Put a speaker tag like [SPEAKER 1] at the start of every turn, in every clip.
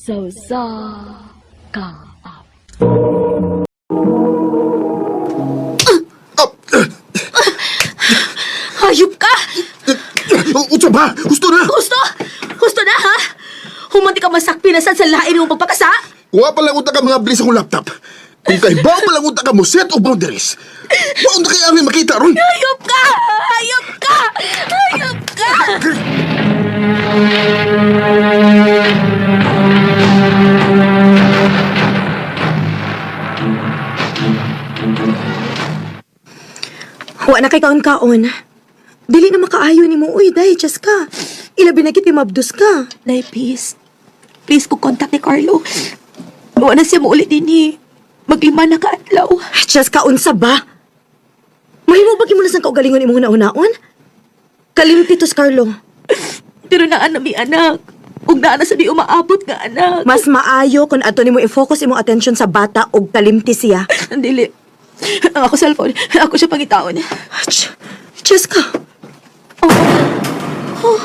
[SPEAKER 1] Sa usa ka awit.
[SPEAKER 2] Hayop ka!
[SPEAKER 3] Unsa ba? Gusto na!
[SPEAKER 2] Gusto! Gusto na, ha? Humanti ka masakpi na sad sa lain mong pagpakasa?
[SPEAKER 3] Wa pa lang unta ka mga bilis akong laptop. Kung kay ba pa lang unta ka mo set og boundaries. Wa unta kay ami makita ron.
[SPEAKER 2] Hayop ka! Hayop ka! Hayop ka!
[SPEAKER 4] Wa na kay kaon-kaon. Dili na makaayo ni mo. Uy, day, Jessica. Ilabi na kit kay mabdus ka.
[SPEAKER 2] Day, please. Please ko contact ni Carlo. Wala na siya maulit din eh. Maglima na ka adlaw.
[SPEAKER 4] Jessica, unsa ba? Mahimo ba mo na sang kaugalingon imong hunahunaon? Kalimti to si Carlo.
[SPEAKER 2] Pero naa na mi anak. Ug naa na sa di umaabot nga anak.
[SPEAKER 4] Mas maayo kung ato nimo i-focus imong attention sa bata og kalimti siya.
[SPEAKER 2] Dili. Ang ako cellphone. Ako siya pangitaon.
[SPEAKER 4] Jessica. Oh.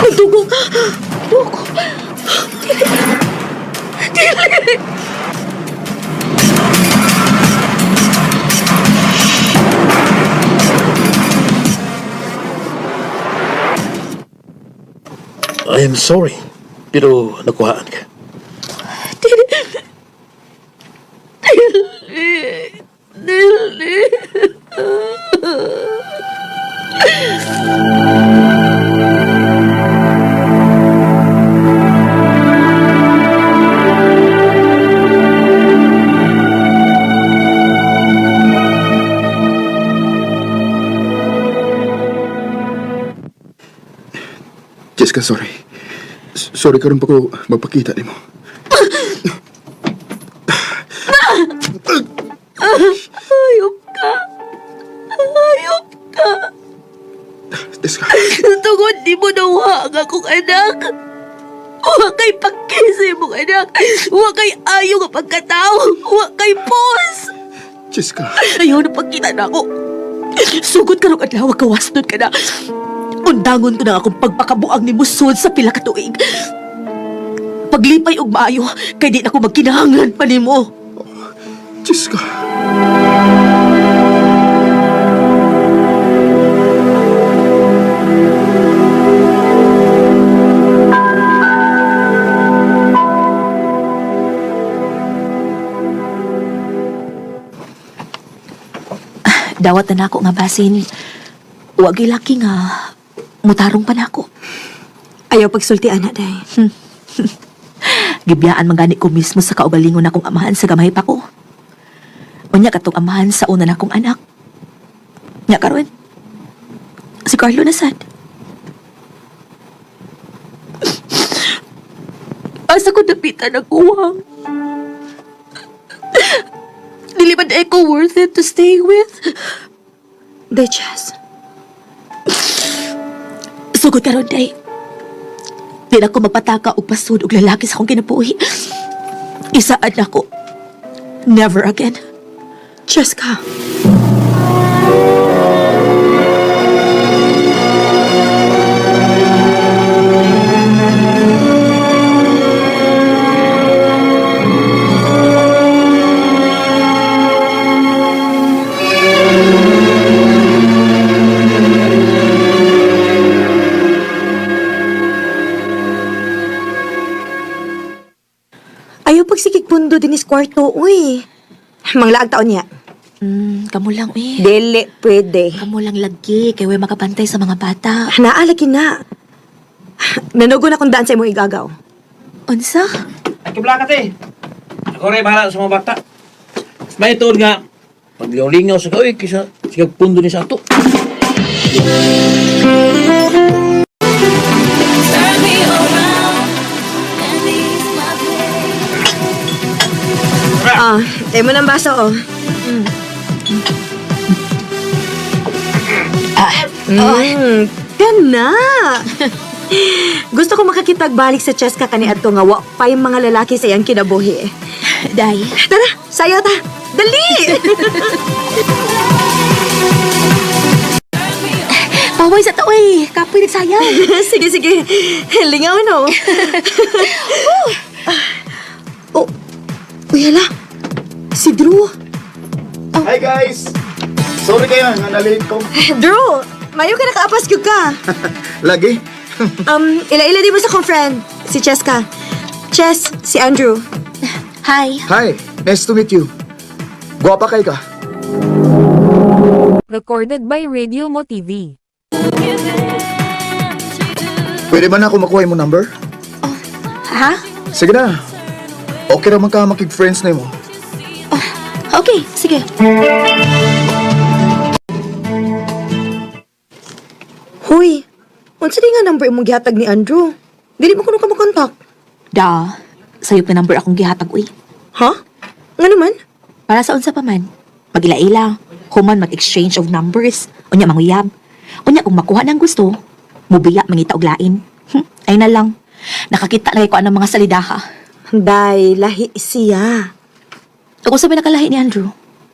[SPEAKER 4] Nagdugo ka.
[SPEAKER 2] Dugo. Dili. Dili.
[SPEAKER 5] I am sorry, pero nakuhaan ka.
[SPEAKER 2] Dili. Dili. Dili.
[SPEAKER 3] Jessica, sorry. Sorry karon pa ko magpakita nimo.
[SPEAKER 2] Hayop ka. Hayop ka.
[SPEAKER 3] Jessica,
[SPEAKER 2] Tungod di mo nawa ang akong anak. Wa kay pagkisa imong anak. Wa kay ayo nga pagkatao. Wa kay pos.
[SPEAKER 3] Jessica.
[SPEAKER 2] Ayaw na pagkita na ako. Sugod ka rong adlaw, kawasnon ka na. Undangon ko na akong pagpakabuang ni Musod sa pila ka tuig. Paglipay og maayo, kay di na ko magkinahanglan pa nimo.
[SPEAKER 3] Jessica.
[SPEAKER 2] Dawat na nako nga basin. Wa gyud laki nga mutarong pa nako.
[SPEAKER 4] Ayaw pagsulti, ana, day.
[SPEAKER 2] Gibiyaan man gani ko mismo sa kaugalingon akong amahan sa gamay pa ko. Unya katong amahan sa una nakong anak. Nya karon. Si Carlo na sad. Asa ko dapitan ang uwang. Dili ba na ko worth it to stay with?
[SPEAKER 4] Day, Jess.
[SPEAKER 2] Sugod karon day. Di na ko magpataka og pasud og lalaki sa akong kinabuhi. Isaad na ko. Never again.
[SPEAKER 4] Jessica. Ayaw pagsikig pundo din is kwarto, uy. Manglaag taon niya.
[SPEAKER 2] Kamo lang eh.
[SPEAKER 4] Dili, pwede.
[SPEAKER 2] Kamo lang lagi kay way makabantay sa mga bata.
[SPEAKER 4] Naalagi na. Nanugo na kung daan sa imong igagaw.
[SPEAKER 2] Unsa?
[SPEAKER 6] Ay, kibla ka, te. Ako rin, bahala sa mga bata. Mas may tuon nga, paglingaw-lingaw sa kaoy, kisa sigag pundo ni sa ato.
[SPEAKER 4] Ah, imo ng baso, oh. Kana. Gusto ko makakitag balik sa Cheska kaniadto nga wa pa'y mga lalaki sa iyang kinabuhi.
[SPEAKER 2] Day.
[SPEAKER 4] Tara, sayo ta. Dali!
[SPEAKER 2] Pawa Pasaway sa taoy. Kapoy nagsayaw.
[SPEAKER 4] Sige, sige. Lingaw, no? Oh. Uy, hala. Si Drew.
[SPEAKER 7] Hi guys! Sorry kayo nga na-late ko.
[SPEAKER 4] Drew, mayo ka nakaapas gyud ka.
[SPEAKER 7] Lagi?
[SPEAKER 4] Ila-ila di mo sa kong friend, si Cheska. Ches, si Andrew.
[SPEAKER 2] Hi.
[SPEAKER 7] Hi! Nice to meet you. Guwapa kay ka.
[SPEAKER 1] Recorded by Radio Mo TV.
[SPEAKER 7] Pwede ba na ako makuha yung number?
[SPEAKER 2] Ha?
[SPEAKER 7] Sige na. Okay raman ka makig-friends na mo.
[SPEAKER 2] Okay, sige.
[SPEAKER 4] Huy, unsa di nga number imong gihatag ni Andrew? Dili mo kuno ka makontak.
[SPEAKER 2] Da, sayop na number akong gihatag uy.
[SPEAKER 4] Ha? Nga naman?
[SPEAKER 2] Para sa unsa pa man. Magila-ila, human mag-exchange of numbers, unya manguyab. Unya kung makuha ng gusto, mubiya mangita og lain. Ay na lang. Nakakita na kay ko anang mga salidaha.
[SPEAKER 4] Day, lahi siya.
[SPEAKER 2] Ug unsa may nakalahi ni Andrew?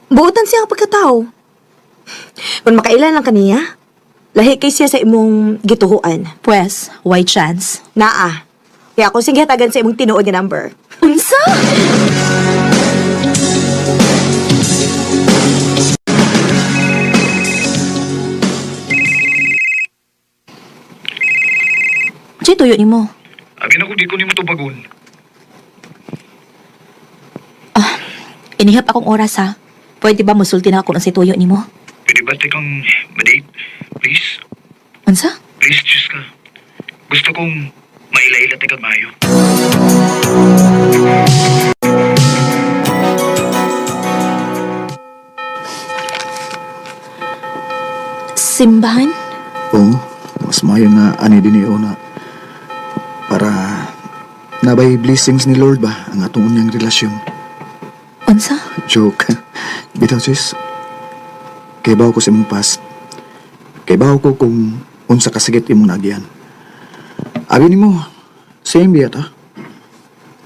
[SPEAKER 4] Buotan siya ang pagkatao. Kung makailan lang kaniya, lahi kay siya sa imong gituhuan.
[SPEAKER 2] Pues, why chance?
[SPEAKER 4] Naa. Kaya ako sing gihatagan sa imong tinuod nga number.
[SPEAKER 2] Unsa? Unsay tuyo nimo?
[SPEAKER 8] Abi na ko di ko nimo tubagon.
[SPEAKER 2] Inihap akong oras ha. Pwede ba musulti na ako unsay tuyo nimo?
[SPEAKER 8] Pwede ba kang ma-date? Please?
[SPEAKER 2] Unsa?
[SPEAKER 8] Please, Jessica. Gusto kong maila-ila tayo mayo.
[SPEAKER 2] Simbahan?
[SPEAKER 7] Oo. Mas maayo nga ani din iyo na para nabay blessings ni Lord ba ang atong unyang relasyon.
[SPEAKER 2] Unsa?
[SPEAKER 7] Joke. Bitaw sis. Kay bawo ko sa imong past. Kay bawo ko kung unsa kasakit imong nagian. Abi nimo, same biya ta.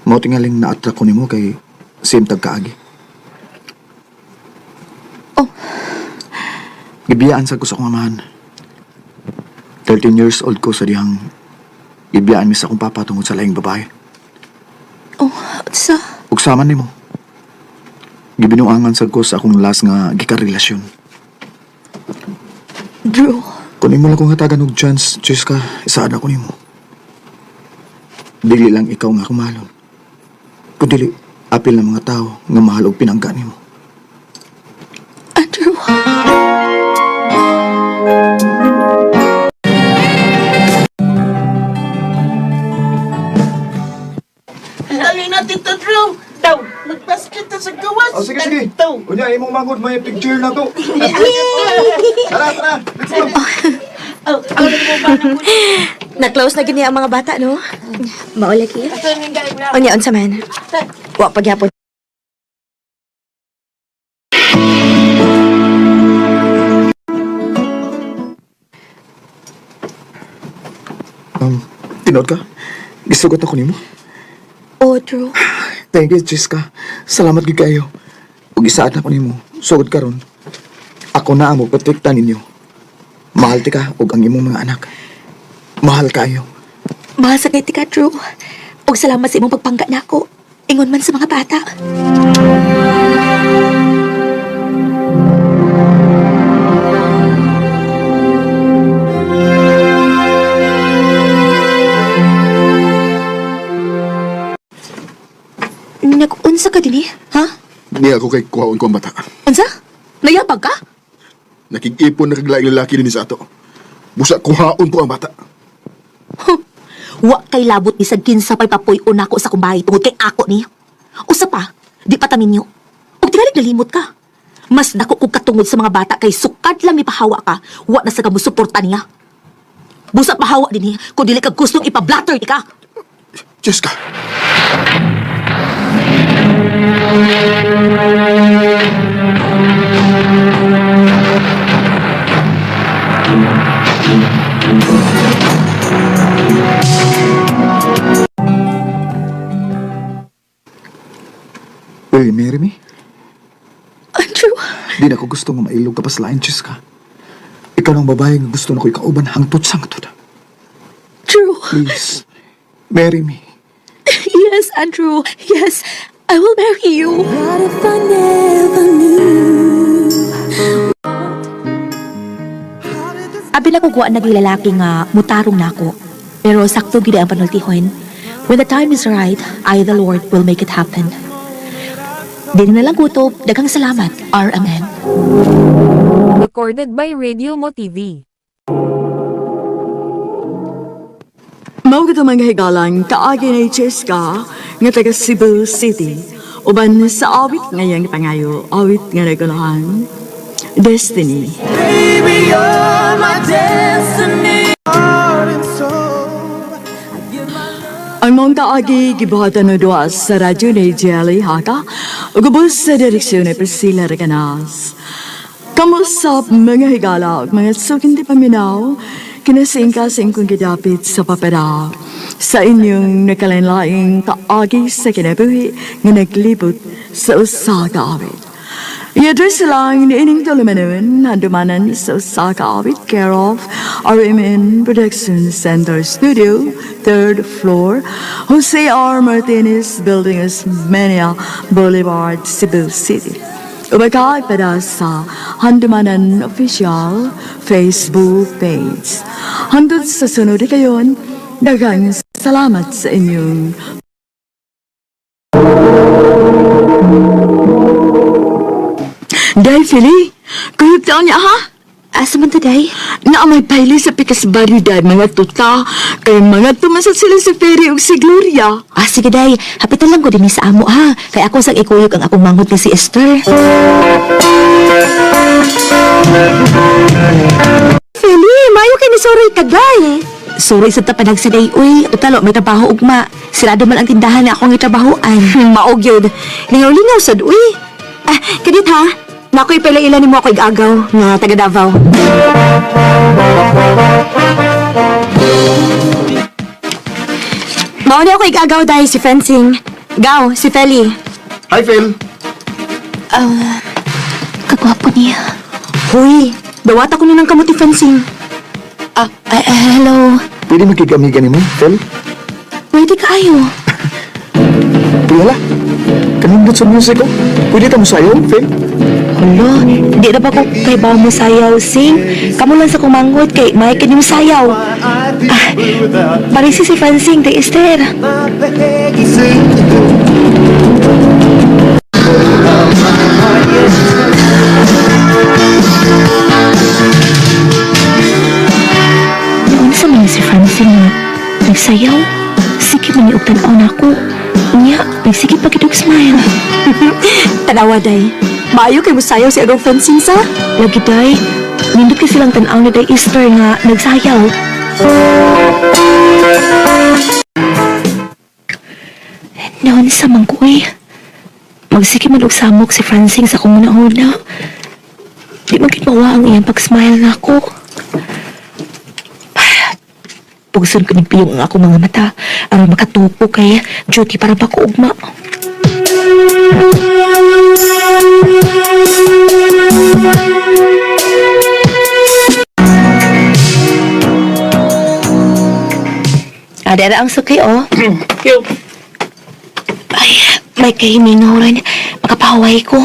[SPEAKER 7] Mao tingaling na-attract ko nimo kay same tag kaagi.
[SPEAKER 2] Oh.
[SPEAKER 7] Gibiyaan sa ko sa akong amahan. 13 years old ko sa dihang gibiyaan mi sa akong papa tungod sa laing babae.
[SPEAKER 2] Oh, unsa?
[SPEAKER 7] Ug sama nimo. Gibinuangan sad ko sa akong last nga gikarelasyon.
[SPEAKER 2] Drew.
[SPEAKER 7] Kung imo lang kong hatagan og chance, Jessica, isaad ako nimo. Dili lang ikaw nga akong mahalon. Kun dili, apil ng mga tao nga mahal og pinangga nimo.
[SPEAKER 2] Andrew.
[SPEAKER 9] Dali na, Tito Drew! Daw, magbasket ta sa gawas!
[SPEAKER 7] Oh, sige, sige.
[SPEAKER 9] Daw!
[SPEAKER 7] Unya, imong mangod may picture na to. Tara, tara. Let's go.
[SPEAKER 9] Oh, ako na mo ba na
[SPEAKER 4] Na-close na gini ang mga bata, no?
[SPEAKER 2] Mao lagi.
[SPEAKER 4] Unya, unsa man? Wa pagyapon.
[SPEAKER 7] Tinood ka? Gisugot ako nimo.
[SPEAKER 2] Oh, Drew.
[SPEAKER 7] Thank you, Jessica. Salamat gid kayo. Ug isaad na ko nimo. Sugod karon. Ako na ang moprotekta ninyo. Mahal ti ka ug ang imong mga anak. Mahal kayo.
[SPEAKER 2] Mahal sa kay tika, Drew. Og salamat sa imong pagpangga nako. Ingon man sa mga bata. Nag-unsa ka din eh? Ha?
[SPEAKER 3] Niya ako kay kuhaon ko ang bata.
[SPEAKER 2] Unsa? Nayapag ka?
[SPEAKER 3] Nakig-ipon na kaglaing lalaki din sa ato. Busa kuhaon ko ang bata.
[SPEAKER 2] Wa kay labot ni sa kinsa pa'y papuy-on nako sa kumbay tungod kay ako ni. Usa pa, di pa taminyo. Og tingalig nalimot ka. Mas dako kog katungod sa mga bata kay sukad lang ni pahawa ka, wa na sa ka musuporta niya. Busa pahawa din ni, kung dili ka gustong ipablatter ni ka.
[SPEAKER 3] Jessica!
[SPEAKER 7] Will you marry me?
[SPEAKER 2] Andrew,
[SPEAKER 7] Di na ko gusto nga mailog ka pa sa lain, Jessica. Ikaw ng babae nga gusto na ko ikauban hangtod sa hangtod.
[SPEAKER 2] Drew.
[SPEAKER 7] Please, marry me.
[SPEAKER 2] Yes, Andrew. Yes, I will marry you. Abi na ko naglalaki nga mutarong nako. Pero sakto gid ang panultihon. When the time is right, I the Lord will make it happen. Di na lang kutob, daghang salamat, RMN.
[SPEAKER 1] Recorded by Radio Mo TV.
[SPEAKER 10] Mao gito mga higalang kaagi ni Cheska nga taga Cebu City. Uban sa awit ngayang pangayo, awit nga nagulahan, Destiny. Ang mong kaagi gibuhatan no duwa sa radyo ni Jelly Haka ug ubos sa direksyon ni Priscilla Reganas. Kamusap mga higala ug mga suking di paminaw, kinasingkasing kong gidapit sa papera sa inyong nakalain-laing kaagi sa kinabuhi nga naglibot sa usa ka awit. I-address lang ni ining tulumanon, handumanan sa usa ka awit, care of RMN Production Center Studio, third floor, Jose R. Martinez Building, Osmeña Boulevard, Cebu City. Ubagay para sa Handumanan Official Facebook page. Hangtod sa sunod kayon, daghang salamat sa inyong. Day, Philly, kuyog taon niya ha?
[SPEAKER 4] Asa man today?
[SPEAKER 10] Na may paili sa pikas barrio dahil mga tuta, kay mga tumasat sila sa ferry ug si Gloria.
[SPEAKER 2] Ah, sige day, hapitan lang ko din sa amo ha. Kay ako sang ikuyog ang akong manghod ni si Esther.
[SPEAKER 4] Feli, mayo kay ni Soray kagay.
[SPEAKER 2] Sorry sa tapanag sa day, uy. Utalo, may trabaho ugma. Sirado man ang tindahan na akong itrabahoan.
[SPEAKER 4] Maog yun. Lingaw-lingaw sad, uy. Ah, kadit ha. Nakoy pala ilan nimo ako igagaw nga taga Davao. Mao ni ako igagaw dahil si Fencing. Gaw, si Feli.
[SPEAKER 3] Hi, Phil.
[SPEAKER 2] Kagwapo niya.
[SPEAKER 4] Huy, dawat ako na ng kamuti Fencing.
[SPEAKER 2] Ah, ah, ah, hello.
[SPEAKER 7] Pwede makigamigan ni mo, Phil?
[SPEAKER 2] Pwede kaayo.
[SPEAKER 7] Pwede. Kanindot sa music ko. Pwede ta mo sayo, Phil?
[SPEAKER 2] Hala, di na ba ko kay ba mo sayaw, sing? Kamu lang sa kumanghod kay Mike ni mo sayaw. Ah, parisi si Francine kay Esther. Noon sa mga si Francine nga, nagsayaw, sige man ni og tan-aw na ako. Unya, nagsige pa gid og smile.
[SPEAKER 4] Tanawa day. Maayo kay musayaw si Agaw Fencing sa?
[SPEAKER 2] Lagi day, nindot kasi silang tan-aw ni Day Easter nga nagsayaw. Noon sa mangkuy, magsige man og samok si Francine sa akong una-una. Di man gid mawa ang iyang pag-smile nako. Pugson ko nagpiyong ang akong mga mata aron makatupo kay duty para pa ko ugma. Ah, dara ang suki, oh.
[SPEAKER 6] Yo.
[SPEAKER 2] Ay, may kahimingaw rin. Makapahuway ko.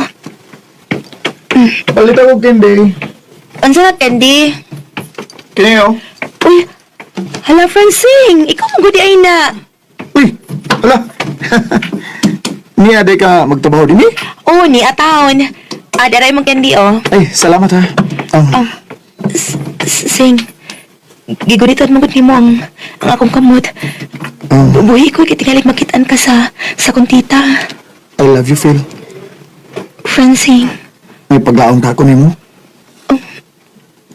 [SPEAKER 7] Palit ako, candy.
[SPEAKER 2] Unsa na, Candy?
[SPEAKER 7] Kini, oh.
[SPEAKER 2] Uy, hala, Francine! Ikaw mong gudi ay na.
[SPEAKER 7] Uy, hala. Niya, di ka magtrabaho din eh.
[SPEAKER 2] Oo, ni ataon. Ah, daray mong candy, oh.
[SPEAKER 7] Ay, salamat ha. Ang,
[SPEAKER 2] Sing, gigunitan mo gud nimo ang akong kamot.
[SPEAKER 7] ang,
[SPEAKER 2] Buhi ko, kay tingali makitaan ka sa kong tita.
[SPEAKER 7] I love you, Phil.
[SPEAKER 2] Francine,
[SPEAKER 7] May paglaong ka ako nimo.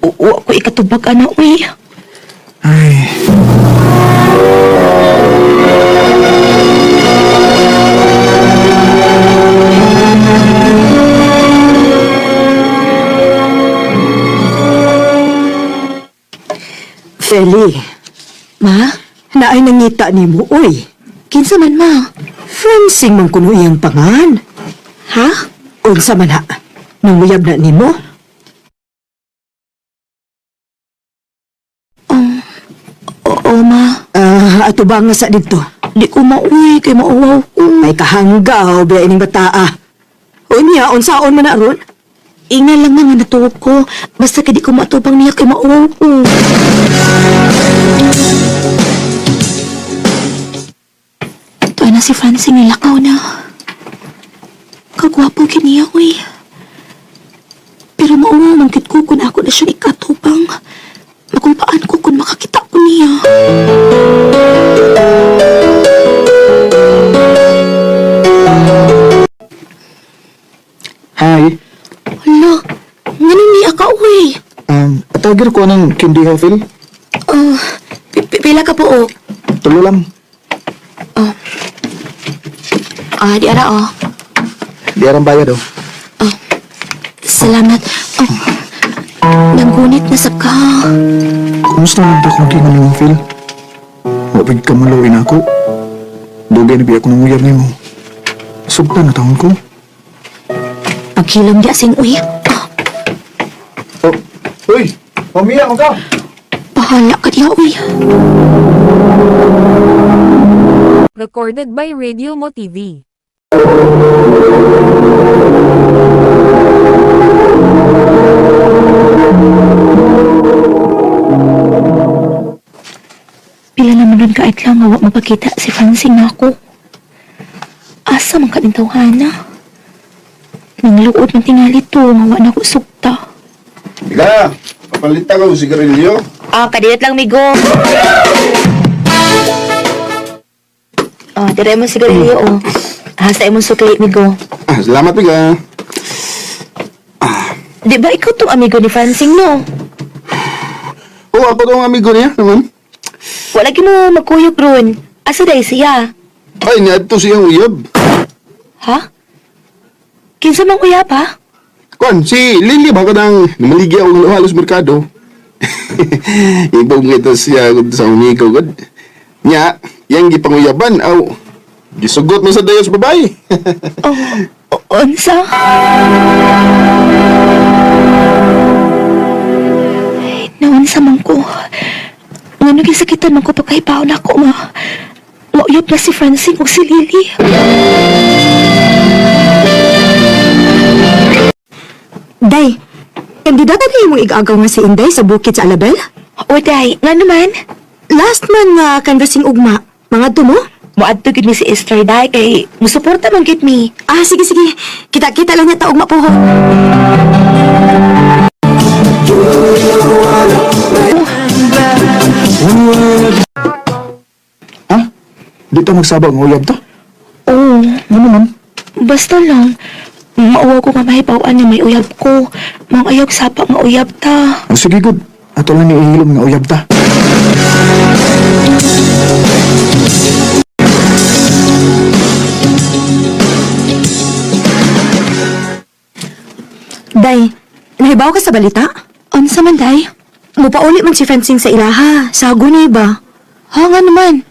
[SPEAKER 2] oo ako ikatubag, ana, uy.
[SPEAKER 7] Ay.
[SPEAKER 10] Feli,
[SPEAKER 2] Ma,
[SPEAKER 10] naay nangita nimo, uy.
[SPEAKER 2] kinsa man, ma?
[SPEAKER 10] Fencing man kuno iyang pangan.
[SPEAKER 2] Ha?
[SPEAKER 10] Unsa man ha? Nanguyab na nimo?
[SPEAKER 4] Ma.
[SPEAKER 2] Ah, ato ba nga sa didto?
[SPEAKER 4] Di ko mauwi kay mauwaw ko.
[SPEAKER 2] Ay kahangga o biya ining bataa. O niya, unsaon man na ron?
[SPEAKER 4] Inga lang nga natuog ko. Basta kay di ko maatubang niya kay mauwaw ko. Ito na si Francine nilakaw na. Kagwapo kiniya, uy. Pero mauwaw man kit ko kung ako na siya ikatubang. Makulpaan ko kung makakita ko niya.
[SPEAKER 7] Hi.
[SPEAKER 4] Hala, ngano niya ka, uy?
[SPEAKER 7] Atagir ko ng candy Phil.
[SPEAKER 4] Oh, pila ka po, oh.
[SPEAKER 7] Tulo lang.
[SPEAKER 4] Ah, di ara, oh.
[SPEAKER 7] Di arang bayad oh.
[SPEAKER 4] Oh, salamat. Oh, nanggunit na sab ka.
[SPEAKER 7] Kumusta man ta kung kingan nimo, Phil? Wapig ka malawin ako. Dugay na biya ko nang uyab nimo. Sugta na taon ko.
[SPEAKER 4] Paghilom di asing uy. Oh,
[SPEAKER 7] Oh, uy! Pamiya mo ka!
[SPEAKER 4] bahala ka diya, uy.
[SPEAKER 1] Recorded by Radio Mo TV.
[SPEAKER 4] Pila naman ron kaadlaw nga wa mapakita si Francine na ako. Asa man ka tawhana? Nangluod man tingali to nga wa na ko sugta.
[SPEAKER 3] Ika, papalit ako sigarilyo.
[SPEAKER 4] Ah, kadiyot lang migo. Oh, dire mo sigarilyo oh. Hasta imong sukli migo.
[SPEAKER 3] Ah, salamat, Mika.
[SPEAKER 4] Di ba ikaw tong amigo ni Francine no?
[SPEAKER 3] Oo, ako tong amigo niya naman.
[SPEAKER 4] Wala gyud mo magkuyog ron. Asa day siya?
[SPEAKER 3] Ay, niadto siyang uyab.
[SPEAKER 4] Ha? Kinsa mang uyab ha?
[SPEAKER 3] Kwan, si Lily ba kadang namaligya og halos merkado. Ibog nga ito siya sa amigo gud. Nya, yang gipanguyaban aw gisugot man sa dayon sa babae.
[SPEAKER 4] Oh, unsa? Naunsa man ko. Ngano gisakitan man ko pagkahibaw na ako ma. Mauyab na si Francine ug si Lily.
[SPEAKER 2] Day, kandidata na imong igagaw nga si Inday sa bukid sa Alabel?
[SPEAKER 4] O day, nga naman.
[SPEAKER 2] Last man nga canvassing ugma, mga mo?
[SPEAKER 4] Moadto gid mi si Esther day kay musuporta man gid mi.
[SPEAKER 2] Ah, sige, sige. Kita-kita lang niya ta ugma po ho.
[SPEAKER 7] Ha? Dito magsaba ang uyab ta?
[SPEAKER 4] Oo,
[SPEAKER 7] Ano man?
[SPEAKER 4] basta lang. Mauwaw ko nga mahibaw-an nga may uyab ko. Mga ayog sapa nga uyab ta.
[SPEAKER 7] Oh, sige, good. Ato lang ni ihilom nga uyab ta.
[SPEAKER 2] Day, nahibaw ka sa balita?
[SPEAKER 4] Unsa man day?
[SPEAKER 2] Mupauli man si Fencing sa ilaha, sa Hagunay ba?
[SPEAKER 4] Ha nga naman.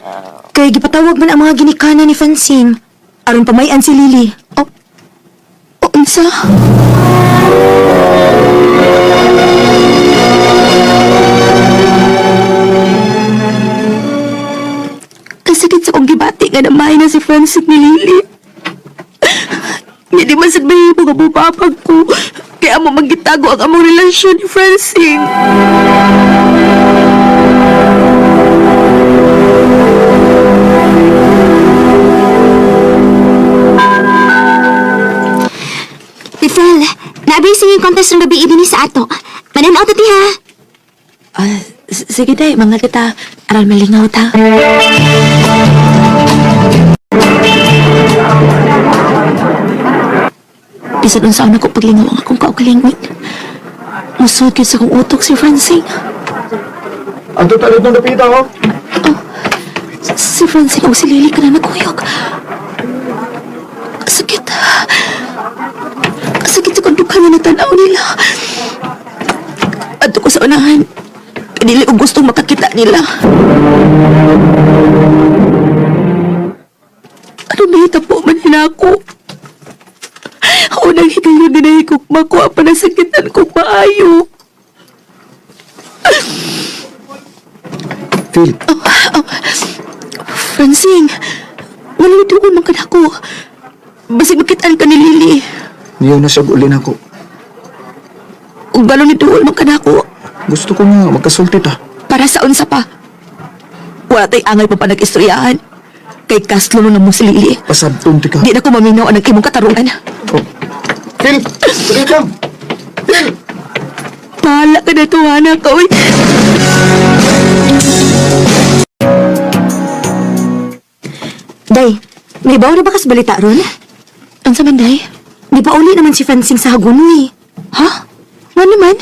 [SPEAKER 2] Kay gipatawag man ang mga ginikanan ni Fencing. Aron pamayan si Lily.
[SPEAKER 4] Oh, unsa? Kasakit sa kong gibati nga namay na si Francine ni Lily. Hindi man sad mahimo nga mubabag ko. Kaya mo magitago ang among relasyon ni Francine.
[SPEAKER 11] Tifel, naabi singing contest ng gabi ini sa ato. Mananaw ta ti ha.
[SPEAKER 4] Ah, sige day, mga kita. Aral malingaw ta. Bisan unsa na ko paglingaw ang akong kaugalingon. Musod gyud sa akong utok si Francine.
[SPEAKER 7] Ato ta dito napita oh.
[SPEAKER 4] Oh, si Francine o si Lily ka na nagkuyog. Sakit. Sakit sa kong dukhan nga natanaw nila. Adto ko sa unahan. Dili ko gustong makakita nila. Ano nahitabo man nila ako? Unang higayon din na higog makuha pa na sakitan ko maayo.
[SPEAKER 7] Phil.
[SPEAKER 2] Francing, wala doon man kanako. Basig makitaan ka ni Lily.
[SPEAKER 7] Niyaw na siya ulin ako.
[SPEAKER 2] Ug balon ni duol man kanako.
[SPEAKER 7] Gusto ko nga magkasulti ta.
[SPEAKER 2] Para sa unsa pa. Wala tay angay pa nag-istoryahan. Kay Castro na mo si Lily.
[SPEAKER 7] Pasabton ti ka.
[SPEAKER 2] Di na ko maminaw ang imong katarungan.
[SPEAKER 7] Oh. Phil! Sige lang! Phil!
[SPEAKER 2] Bahala ka na tuwa ka, uy.
[SPEAKER 11] Day, may bawo na ba kas balita ron?
[SPEAKER 2] Unsa man, day?
[SPEAKER 11] Di pa uli naman si Francing sa Hagunoy.
[SPEAKER 2] Ha? Nga naman?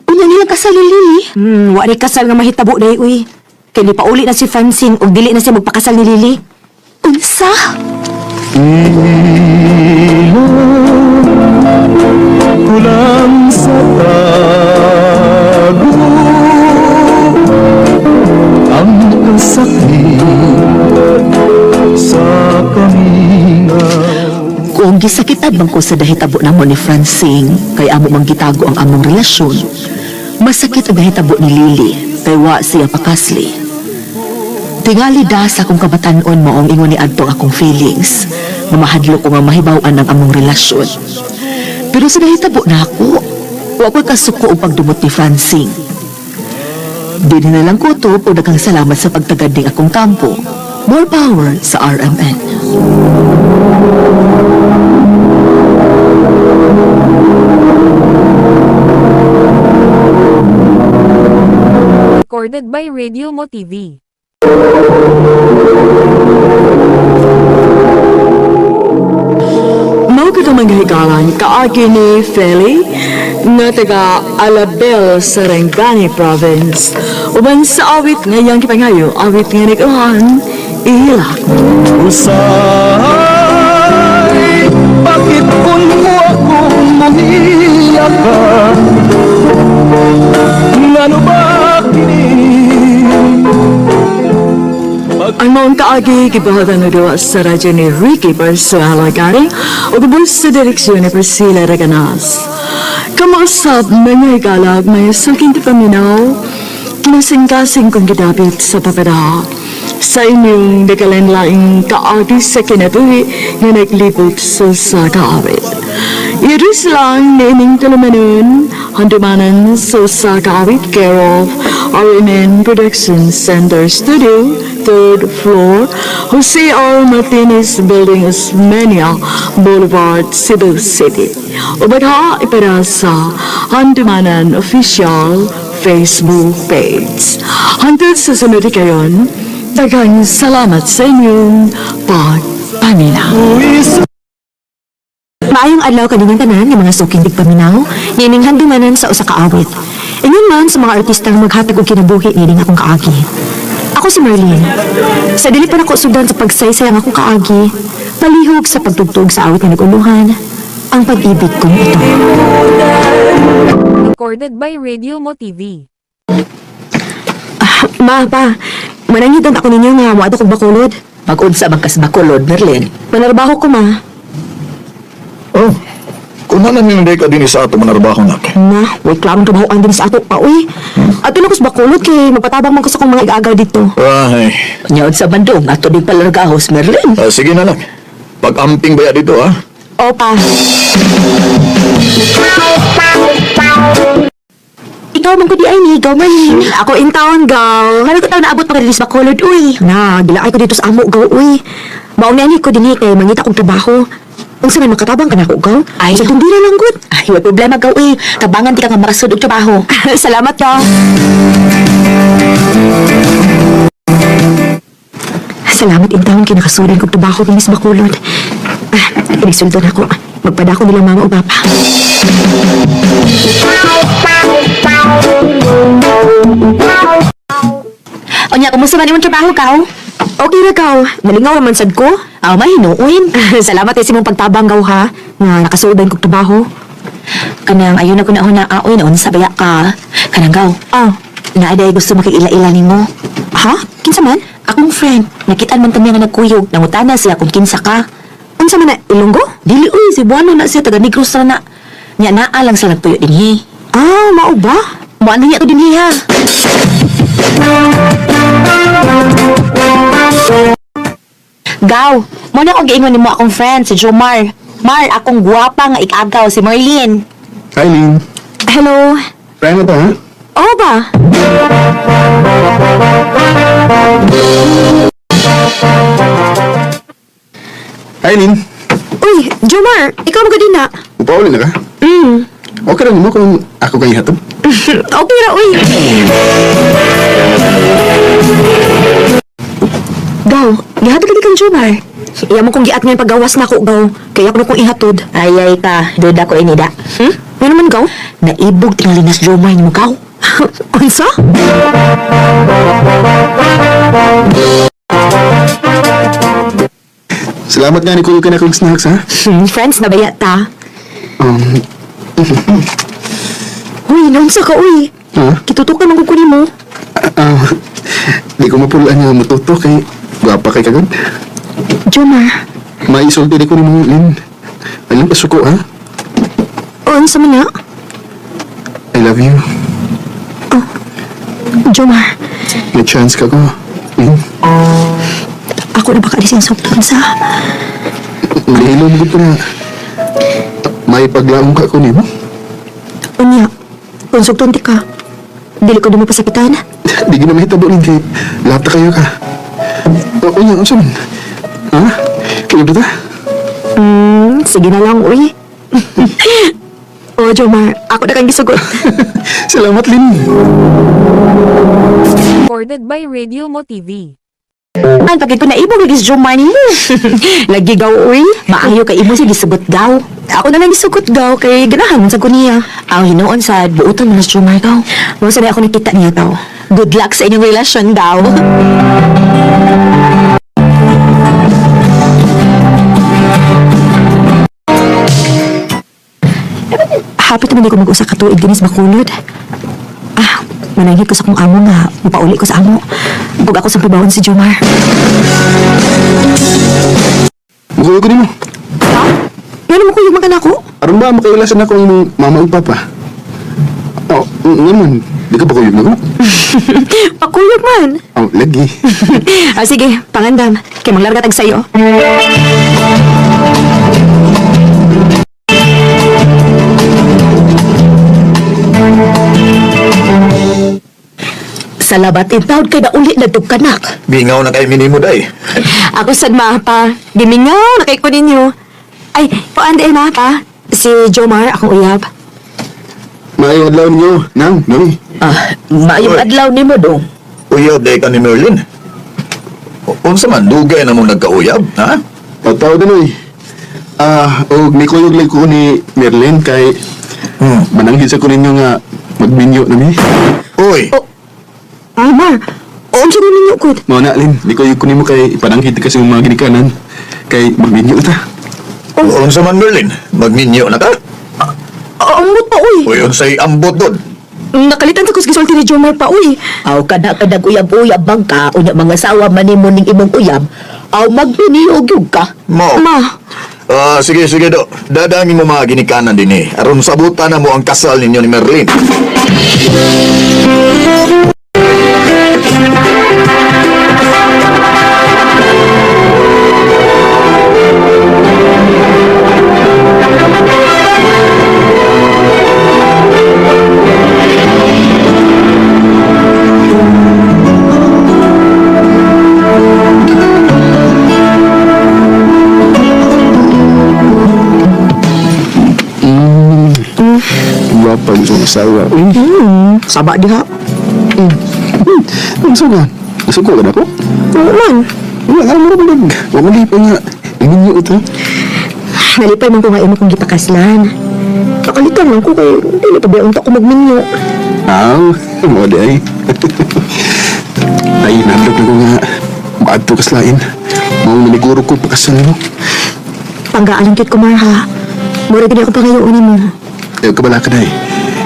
[SPEAKER 2] Unya nilang kasal ni Lily.
[SPEAKER 11] Wa ni kasal nga mahitabo day uy. Kay ni pauli na si Francing ug dili na siya magpakasal ni Lily.
[SPEAKER 2] Unsa?
[SPEAKER 5] Kulang sa tago ang kasakit sa kamingaw.
[SPEAKER 2] Kung gisakitan man ko sa dahitabo namo ni Francing, kay amo mang gitago ang among relasyon, masakit ang dahitabo ni Lily, kay wa siya pakasli. Tingali da sa akong kabatanon maong ingon ni adto ang akong feelings, nga mahadlok ko nga mahibaw-an ang among relasyon. Pero sa nahitabo na ako, wa ko'y kasuko og pagdumot ni Francing. Di na lang kutob o daghang salamat sa pagtagad ning akong kampo. More power sa RMN.
[SPEAKER 1] Recorded by Radio Mo TV.
[SPEAKER 10] Mao ka mga higalan kaagi ni Feli nga taga Alabel, Sarangani Province. Uban sa awit nga iyang gipangayo, awit nga nag-uhan, ihilak.
[SPEAKER 5] Usahay, bakit kun mo ako muhila ka? Ngano ba kini?
[SPEAKER 10] Ang maong kaagi gibuhatan nga duwa sa radyo ni Ricky Barsuela Garing ug ubos sa direksyon ni Priscilla Reganas. Kamausap mga higalag may suking paminaw, kinasing-kasing kong gidapit sa papada. Sa inyong nakalanlaing kaagi sa kinabuhi nga naglibot sa kaawit. Iris lang niining tulumanon, handumanan sa kaawit care of RMN Production Center Studio, third floor, Jose R. Martinez Building, Osmeña Boulevard, Cebu City. Ubadha ipara sa Handumanan Official Facebook page. Hangtod sa sunod kayon, daghang salamat sa inyong pagpaminaw.
[SPEAKER 11] Maayong adlaw kaninyong tanan nga mga suking tigpaminaw, niining handumanan sa usa ka awit. Ingon man sa mga artistang maghatag og kinabuhi niining akong kaagi. Ako si Marlene. Sa dili pa nako sugdan sa pagsaysay ang akong kaagi, palihog sa pagtugtog sa awit nga nag-uluhan, ang pag-ibig kong ito.
[SPEAKER 1] Recorded by Radio Mo TV.
[SPEAKER 11] Ah, ma, pa, manangidan ako ninyo nga moadto kog Bacolod.
[SPEAKER 2] Mag-unsa man kas Bacolod, Merlin.
[SPEAKER 11] Manarbaho ko, ma.
[SPEAKER 7] Oh, kung na lang ka din sa ato manarbaho na.
[SPEAKER 11] Na, way klarong trabahoan din sa ato pa, uy. Ato na ko sa Bacolod kay mapatabang man ko sa akong mga igagaw dito.
[SPEAKER 7] Ay,
[SPEAKER 2] Nya unsa man dong ato ding palargahos, Merlin.
[SPEAKER 7] ah, sige na lang. Pag-amping ba dito, ah?
[SPEAKER 11] Opa. Ikaw man ko di ay ni, ikaw Marlene. Ako in town, gaw. Kano ko taon naabot pa ka diri sa Bacolod, uy. Na, gilaay ko dito sa amo, gaw, uy. Maong nani ko dinhi kay mangita kong trabaho. Unsa man makatabang ka nako, gaw?
[SPEAKER 2] Ay.
[SPEAKER 11] Sa tundira lang gud.
[SPEAKER 2] Ay, way problema gaw eh. Tabangan di ka nga makasud og trabaho.
[SPEAKER 11] Salamat, gaw. Salamat in town kay nakasudan kog trabaho ni Miss Bacolod. Ah, inisuldo na ako. Magpadako nila mama o papa.
[SPEAKER 2] Unya, kumusta man imong trabaho kaw?
[SPEAKER 11] Okay ra kaw. Nalingaw raman sad ko.
[SPEAKER 2] Aw, may hinuon.
[SPEAKER 11] Salamat eh sa imong pagtabang gaw ha. Nga nakasudan kog trabaho.
[SPEAKER 2] Kanang ayon na ko na na aoy na unsa baya ka. Kanang gaw.
[SPEAKER 11] Ah,
[SPEAKER 2] Naa day gusto makiila-ila nimo.
[SPEAKER 11] ha? Kinsa man?
[SPEAKER 2] Akong friend, nakitaan man ta niya nga nagkuyog, nangutana siya kung kinsa ka.
[SPEAKER 11] Unsa man na Ilonggo?
[SPEAKER 2] Dili uy, si Buano na siya taga Negros ra na. Nya naa lang sila nagtuyo dinhi.
[SPEAKER 11] Ah, mao ba?
[SPEAKER 2] Mo ano niya to dinhi ha.
[SPEAKER 4] Gaw, mo na akong giingon nimo akong friend si Jomar. Mar, akong gwapa nga ikagaw si Marlene.
[SPEAKER 3] Hi, Lynn.
[SPEAKER 11] Hello.
[SPEAKER 3] Try mo to, ha?
[SPEAKER 11] Oo ba?
[SPEAKER 3] Hi, Lynn.
[SPEAKER 11] Uy, Jomar, ikaw mo din na.
[SPEAKER 3] Upauli na ka? Okay lang mo kung ako kang ihatod.
[SPEAKER 11] Okay ra, uy. Gaw, gihatod lagi kang Jomar. Iya mo kong giat ngayon paggawas na ko, Gaw. Kaya ako na kong ihatod.
[SPEAKER 4] Ay, ay ka, duda ko inida.
[SPEAKER 11] Hmm? Ano naman, Gaw?
[SPEAKER 4] Naibog tingali na si Jomar nimo gaw.
[SPEAKER 11] Unsa?
[SPEAKER 3] Salamat nga ni Kuya ka na kong snacks, ha?
[SPEAKER 11] Friends na ba yata?
[SPEAKER 3] Um,
[SPEAKER 11] Uy, naunsa ka, uy.
[SPEAKER 3] ha?
[SPEAKER 11] Kitutukan ang kuko nimo.
[SPEAKER 3] Ah, di ko mapulaan nga matuto kay gwapa kay kagod.
[SPEAKER 11] Jomar,
[SPEAKER 3] Maisulti di ko ni mo, Lynn. Alam pa suko, ha?
[SPEAKER 11] unsa man na?
[SPEAKER 3] I love you.
[SPEAKER 11] Jomar,
[SPEAKER 3] May chance ka ko. Lynn,
[SPEAKER 11] ako na baka alisin sa sa.
[SPEAKER 3] nahilo mo ko na. May paglaong ka ko nimo.
[SPEAKER 11] Unya, kung sugton ti ka, dili ko di mo pasakitan.
[SPEAKER 3] Di gina mahitabo rin kay lahat na kayo ka. O, unya, unsa man? Ha? Kayo ba ta?
[SPEAKER 11] Sige na lang, uy. Oh, Jomar, ako na kang gisugot.
[SPEAKER 3] Salamat, Lynn.
[SPEAKER 1] Recorded by Radio Mo TV.
[SPEAKER 11] An, pagkit ko naibog lagi si Jomar niyo. Lagi gaw, uy.
[SPEAKER 4] Maayo kay imo siya gisugot gaw.
[SPEAKER 11] Ako na lang gisugot gaw kay ganahan man sa ko niya.
[SPEAKER 4] Ang hinuon sad buotan mo na si Jomar gaw.
[SPEAKER 11] Mao sa ako nakita niya gaw.
[SPEAKER 4] Good luck sa inyong relasyon gaw.
[SPEAKER 11] Hapit naman di ko mag-usa ka tuig dinis Bacolod. Ah, mananghit ko sa kong amo nga mupauli ko sa amo. Ug ako sa pabawon si Jomar.
[SPEAKER 3] Mukuyo ko nimo.
[SPEAKER 11] Ha? Ngano mo kuyog man ka nako?
[SPEAKER 3] Aron ba makailasan ako ang imong mama ug papa? Oh, nga man. Di ka pa kuyog na ko?
[SPEAKER 11] Pakuyog man.
[SPEAKER 3] Oh, lagi.
[SPEAKER 11] Ah, sige, pangandam. Kay manglarga tag sayo.
[SPEAKER 2] Salamat in taon kay nauli na dug kanak.
[SPEAKER 7] Bingaw na kay minimo day.
[SPEAKER 11] Ako sad mapa. Gimingaw na kay ko ninyo. Ay, paan di mapa. Si Jomar, akong uyab.
[SPEAKER 3] Maayong adlaw ninyo, Nang, Noy.
[SPEAKER 2] Ah, maayong
[SPEAKER 7] Oy.
[SPEAKER 2] adlaw nimo dong.
[SPEAKER 7] Uyab day ka ni Merlin. Unsa man dugay na mong nagkauyab, ha?
[SPEAKER 3] Pataw din, Noy. Ah, og nikuyog lang ko ni Merlin kay mananghid sa ko ninyo nga magbinyo na mi.
[SPEAKER 7] Uy,
[SPEAKER 11] Oh. Ay, Mar. Unsa ni ninyo gud?
[SPEAKER 3] Mao na, Lin. Nikuyog ko nimo kay ipananghid kasi yung mga ginikanan kay magbinyo ta.
[SPEAKER 7] unsa man Merlin? Magminyo na ka?
[SPEAKER 11] Ambot pa uy.
[SPEAKER 7] Uy, unsay ambot doon?
[SPEAKER 11] Nakalitan sa kus gisulti ni Jomar pa uy.
[SPEAKER 2] Aw kana ka nag-uyab-uyab bang ka unya mga sawa man nimo ning imong uyab. Aw magbiniyog gyud ka.
[SPEAKER 7] Mo.
[SPEAKER 11] Ma,
[SPEAKER 7] Ah, sige, sige do. Dadangin mo mga ginikanan din eh. Aron sabutan na mo ang kasal ninyo ni Merlin.
[SPEAKER 3] Gwapa gusto kong asawa. Uy,
[SPEAKER 11] saba diha.
[SPEAKER 3] unsa ka? Nasuko ka na ko?
[SPEAKER 11] Oo man.
[SPEAKER 3] Wala, alam mo na mag. Wala mo pa nga. Magbinyo ta.
[SPEAKER 11] Nalipay man ko nga imo kong gipakaslan. Nakalitan lang ko kay dili pa ba unta ko magminyo.
[SPEAKER 3] Aw, mo di ay. Ay, nandok na ko nga. Maadto kaslain. Mao maniguro ko pakasal mo.
[SPEAKER 11] Panggaan kit ko Mar ha. Mura gid ako pangayoon nimo.
[SPEAKER 3] Ayaw ka bala ka na eh.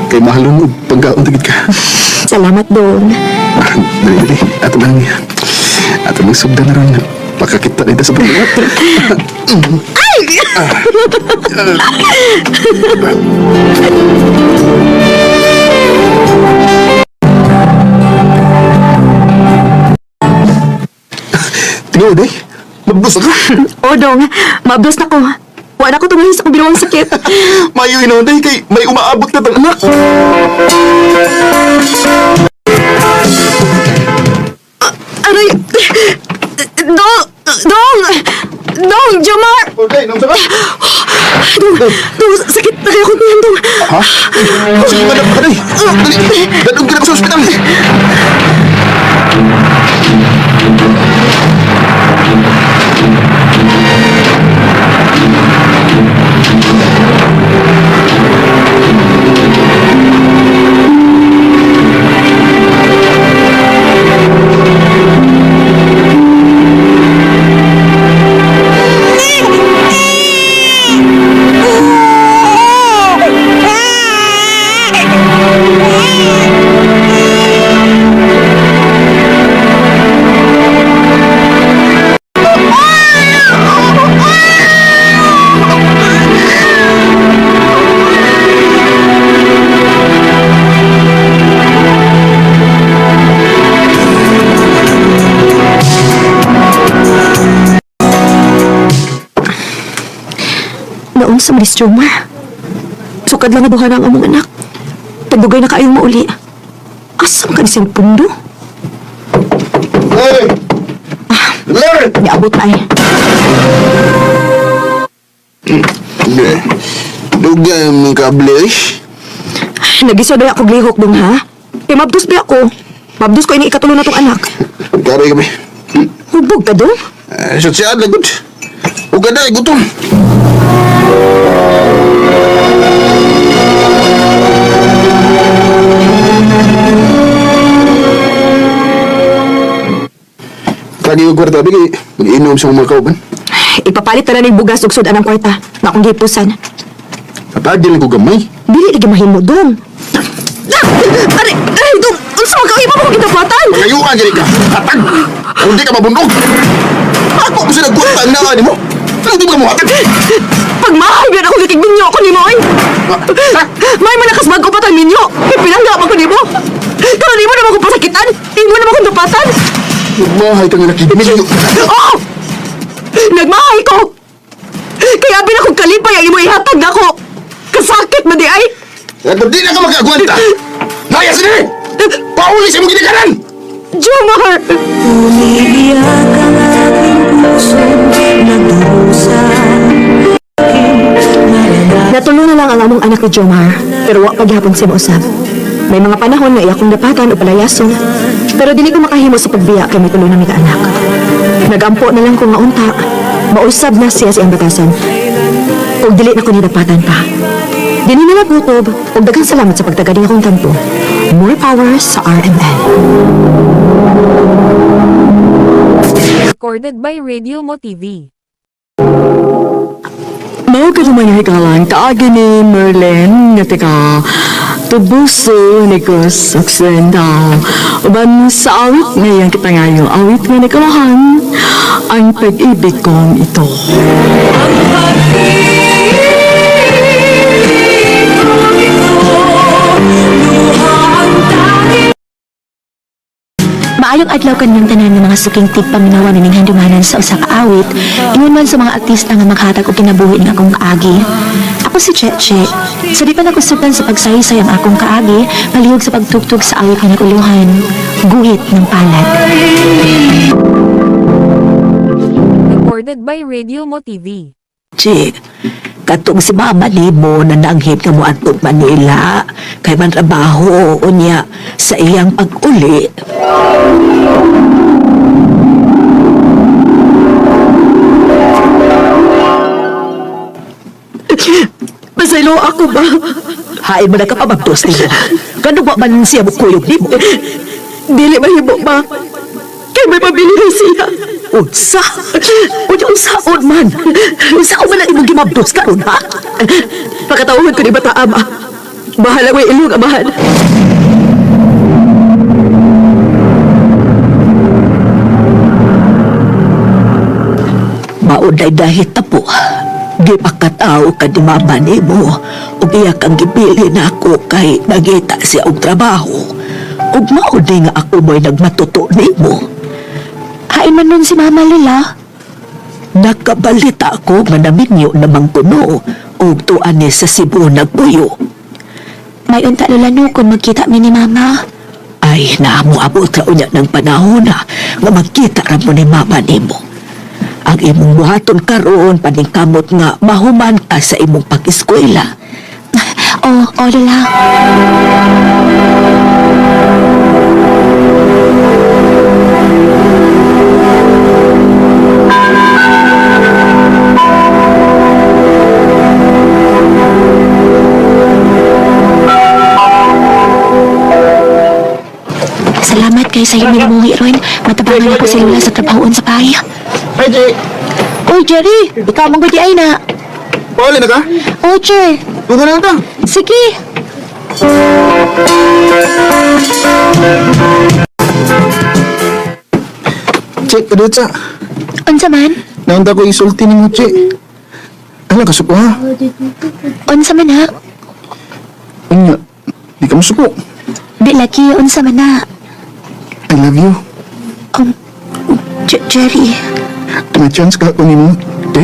[SPEAKER 3] Kay mahalon og panggaon tagid ka.
[SPEAKER 11] Salamat dong.
[SPEAKER 3] Ah, dali, dali. Ato lang. Ato lang sugdan na ron. Pakakita na ito sa pagkakat. Ay! Tingnan eh. Mabdos ka.
[SPEAKER 4] O dong, maabdos na ko. Wala ko tungahin sa kubirawang sakit.
[SPEAKER 3] Mayo inoon day kay may umaabot na tang anak.
[SPEAKER 4] Aray! Dong! Dong! Dong! Jomar!
[SPEAKER 3] Okay, nang ka?
[SPEAKER 4] Dong! Dong! Sakit na kayo kong tiyan, Dong!
[SPEAKER 3] Ha? Sige, madam ka day. Dali, dadong ka na ko sa ospital.
[SPEAKER 4] Naon sa Maris Jomar? Sukad lang nga duha na ang among anak. Tagdugay na kaayong mauli. Asa man ka ni siyang pundo?
[SPEAKER 3] Hey! Larry!
[SPEAKER 4] Niabot na ay.
[SPEAKER 3] Dugay mo kable eh.
[SPEAKER 4] Nagiso ba ako glihok dong ha? Kay mabdos ba ako? Mabdos ko ini ikatulo na tong anak.
[SPEAKER 3] Karay kami.
[SPEAKER 4] Hubog ka dong?
[SPEAKER 3] Sa siya lagot. Huwag ka na, gutom. Lagi ko kwarta, bigay. Mag-inom sa mga kauban.
[SPEAKER 4] Ipapalit na lang bugas ug sud-an ang kwarta na akong gipusan.
[SPEAKER 3] Katagil lang ko gamay.
[SPEAKER 4] Dili lagi mahimo dong. Ah! Aray, aray dong, unsa man ka iba mo gidapatan?
[SPEAKER 3] Pangayuan gani ka. Katag! Kung di ka mabundog. Ako ko sila kwarta ang naa nimo. Ano di mo ka muhatag?
[SPEAKER 4] Pagmahay biyan ako gikig minyo ako nimo oy. May malakas bago pa tang minyo. Kay pinangga pa ko nimo. Karon nimo naman ko pasakitan. Imo naman ko dapatan.
[SPEAKER 3] Nagmahay kang nakigmilyo.
[SPEAKER 4] Oh! Nagmahay ko. Kaya abi na kong kalipay ang imo ihatag nako. Kasakit man di ay.
[SPEAKER 3] Kung di na ka makagwanta, Naya sini! Pauli sa imong ginikanan!
[SPEAKER 4] Jomar!
[SPEAKER 12] Umiiyak ang aking puso, nagdurusa.
[SPEAKER 11] Natulo na lang ang among anak ni Jomar, pero wa paghapon siya mausab. May mga panahon nga iya akong dapatan o palayason, pero dili ko makahimo sa pagbiya kay may tulo na mi ka anak. Nagampo na lang ko nga unta, mausab na siya sa iyang batasan. Ug dili na ko ni dapatan pa. Dili na lang gutob, ug daghang salamat sa pagtagad akong tampo. More power sa RMN.
[SPEAKER 1] Recorded by Radio Mo TV.
[SPEAKER 10] Mao ka mga hikalang kaagi ni Merlin nga taga Tubuso, Negros Occidental. Uban sa awit ngayang kita ngayon, awit nga nikulahan ang pag-ibig kong ito.
[SPEAKER 11] Maayong adlaw kanyang tanan ng mga suking tigpaminawan nining handumanan sa usa ka awit, ingon man sa mga artista nga maghatag og kinabuhi ng akong kaagi. Ako si Cheche. Sa di pa nakusutan sa pagsaysay ang akong kaagi, palihog sa pagtugtog sa awit nga naguluhan, guhit ng palad.
[SPEAKER 1] Recorded by Radio Mo TV.
[SPEAKER 2] Che, katong si mama nimo na nanghit nga moadtog Manila kay man trabaho unya sa iyang pag-uli.
[SPEAKER 4] Pasaylo ako ba?
[SPEAKER 2] Hain mo na ka pamagtos nimo. Kano ba man siya mukuyog nimo?
[SPEAKER 4] Dili mahimo ba? Kay may pabili na siya.
[SPEAKER 2] Unsa? Unya unsaon man? Unsaon man ang imong gimabdos karon ha?
[SPEAKER 4] Pakatauhan ko ni bata ama. Bahala ko'y ilong amahan.
[SPEAKER 2] Maunay dahit na po. Gipakatao ka ni mama nimo. Ug iya kang gipili na ako kay nagita siya og trabaho. Ug maunay nga ako mo'y nagmatuto nimo.
[SPEAKER 11] Hain man nun si Mama Lila.
[SPEAKER 2] Nakabalita ako nga naminyo namang kuno og tuan ni sa Cebu nagpuyo.
[SPEAKER 11] May unta Lola no kung magkita mi ni Mama.
[SPEAKER 2] Ay, naamoabot ra unya ng panahon na nga magkita ra mo ni mama nimo. Ang imong buhaton karon paningkamot nga mahuman ka sa imong pag-eskwela.
[SPEAKER 11] Oh, oh Lola. Salamat kay sa iyong minamuhi ron. Matabangan ako si Lola sa trabahoon sa bahay.
[SPEAKER 3] Hi, Che.
[SPEAKER 11] Uy, Jerry! Ikaw mong ay na.
[SPEAKER 3] Pauli na ka?
[SPEAKER 11] Oh, Jer!
[SPEAKER 3] Tunga na lang ta.
[SPEAKER 11] Sige!
[SPEAKER 3] Che, kadutsa.
[SPEAKER 11] Unsa man?
[SPEAKER 3] Naunta ko isulti ni mo, Che. Ano ka suko, ha?
[SPEAKER 11] Unsa man ha?
[SPEAKER 3] Unya, di ka masuko.
[SPEAKER 11] Di lagi, unsa man na?
[SPEAKER 3] I love you.
[SPEAKER 11] Jerry,
[SPEAKER 3] May chance ka ako nimo, Che.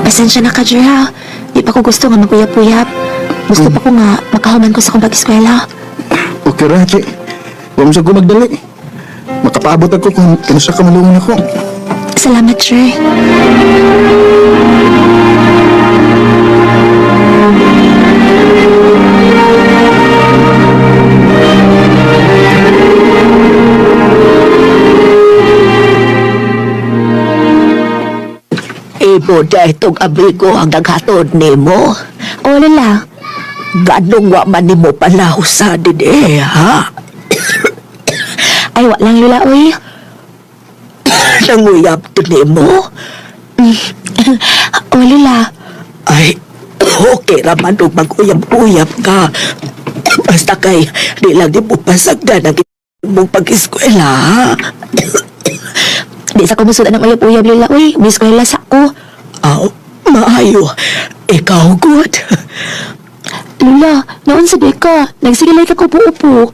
[SPEAKER 11] pasensya na ka, Jer ha. Di pa ko gusto nga maguyap-uyap. Gusto pa ko nga makahuman ko sa kong pag-eskwela.
[SPEAKER 3] Okay ra, Che. Huwag mo sa ko magdali. Makapaabot ako kung kinusa ka maluon ako.
[SPEAKER 11] Salamat, Jer.
[SPEAKER 2] Imo na itong amigo ang naghatod nimo.
[SPEAKER 11] Oh, Lola.
[SPEAKER 2] Ganong wa man nimo palahusa din eh, ha?
[SPEAKER 11] Ay, wa lang, Lola, uy.
[SPEAKER 2] Nanguyab to nimo.
[SPEAKER 11] Oh, Lola.
[SPEAKER 2] Ay, okay raman og mag-uyab-uyab ka. Basta kay, di lang di mo pasagdan ang imong pag-eskwela, ha?
[SPEAKER 11] Di sa kumusudan ng uyab-uyab, Lola, uy. May eskwela sa ko.
[SPEAKER 2] Aw, maayo. Ikaw, good.
[SPEAKER 11] Lola, noon sabi ka. Nagsigilay ka ko upo-upo.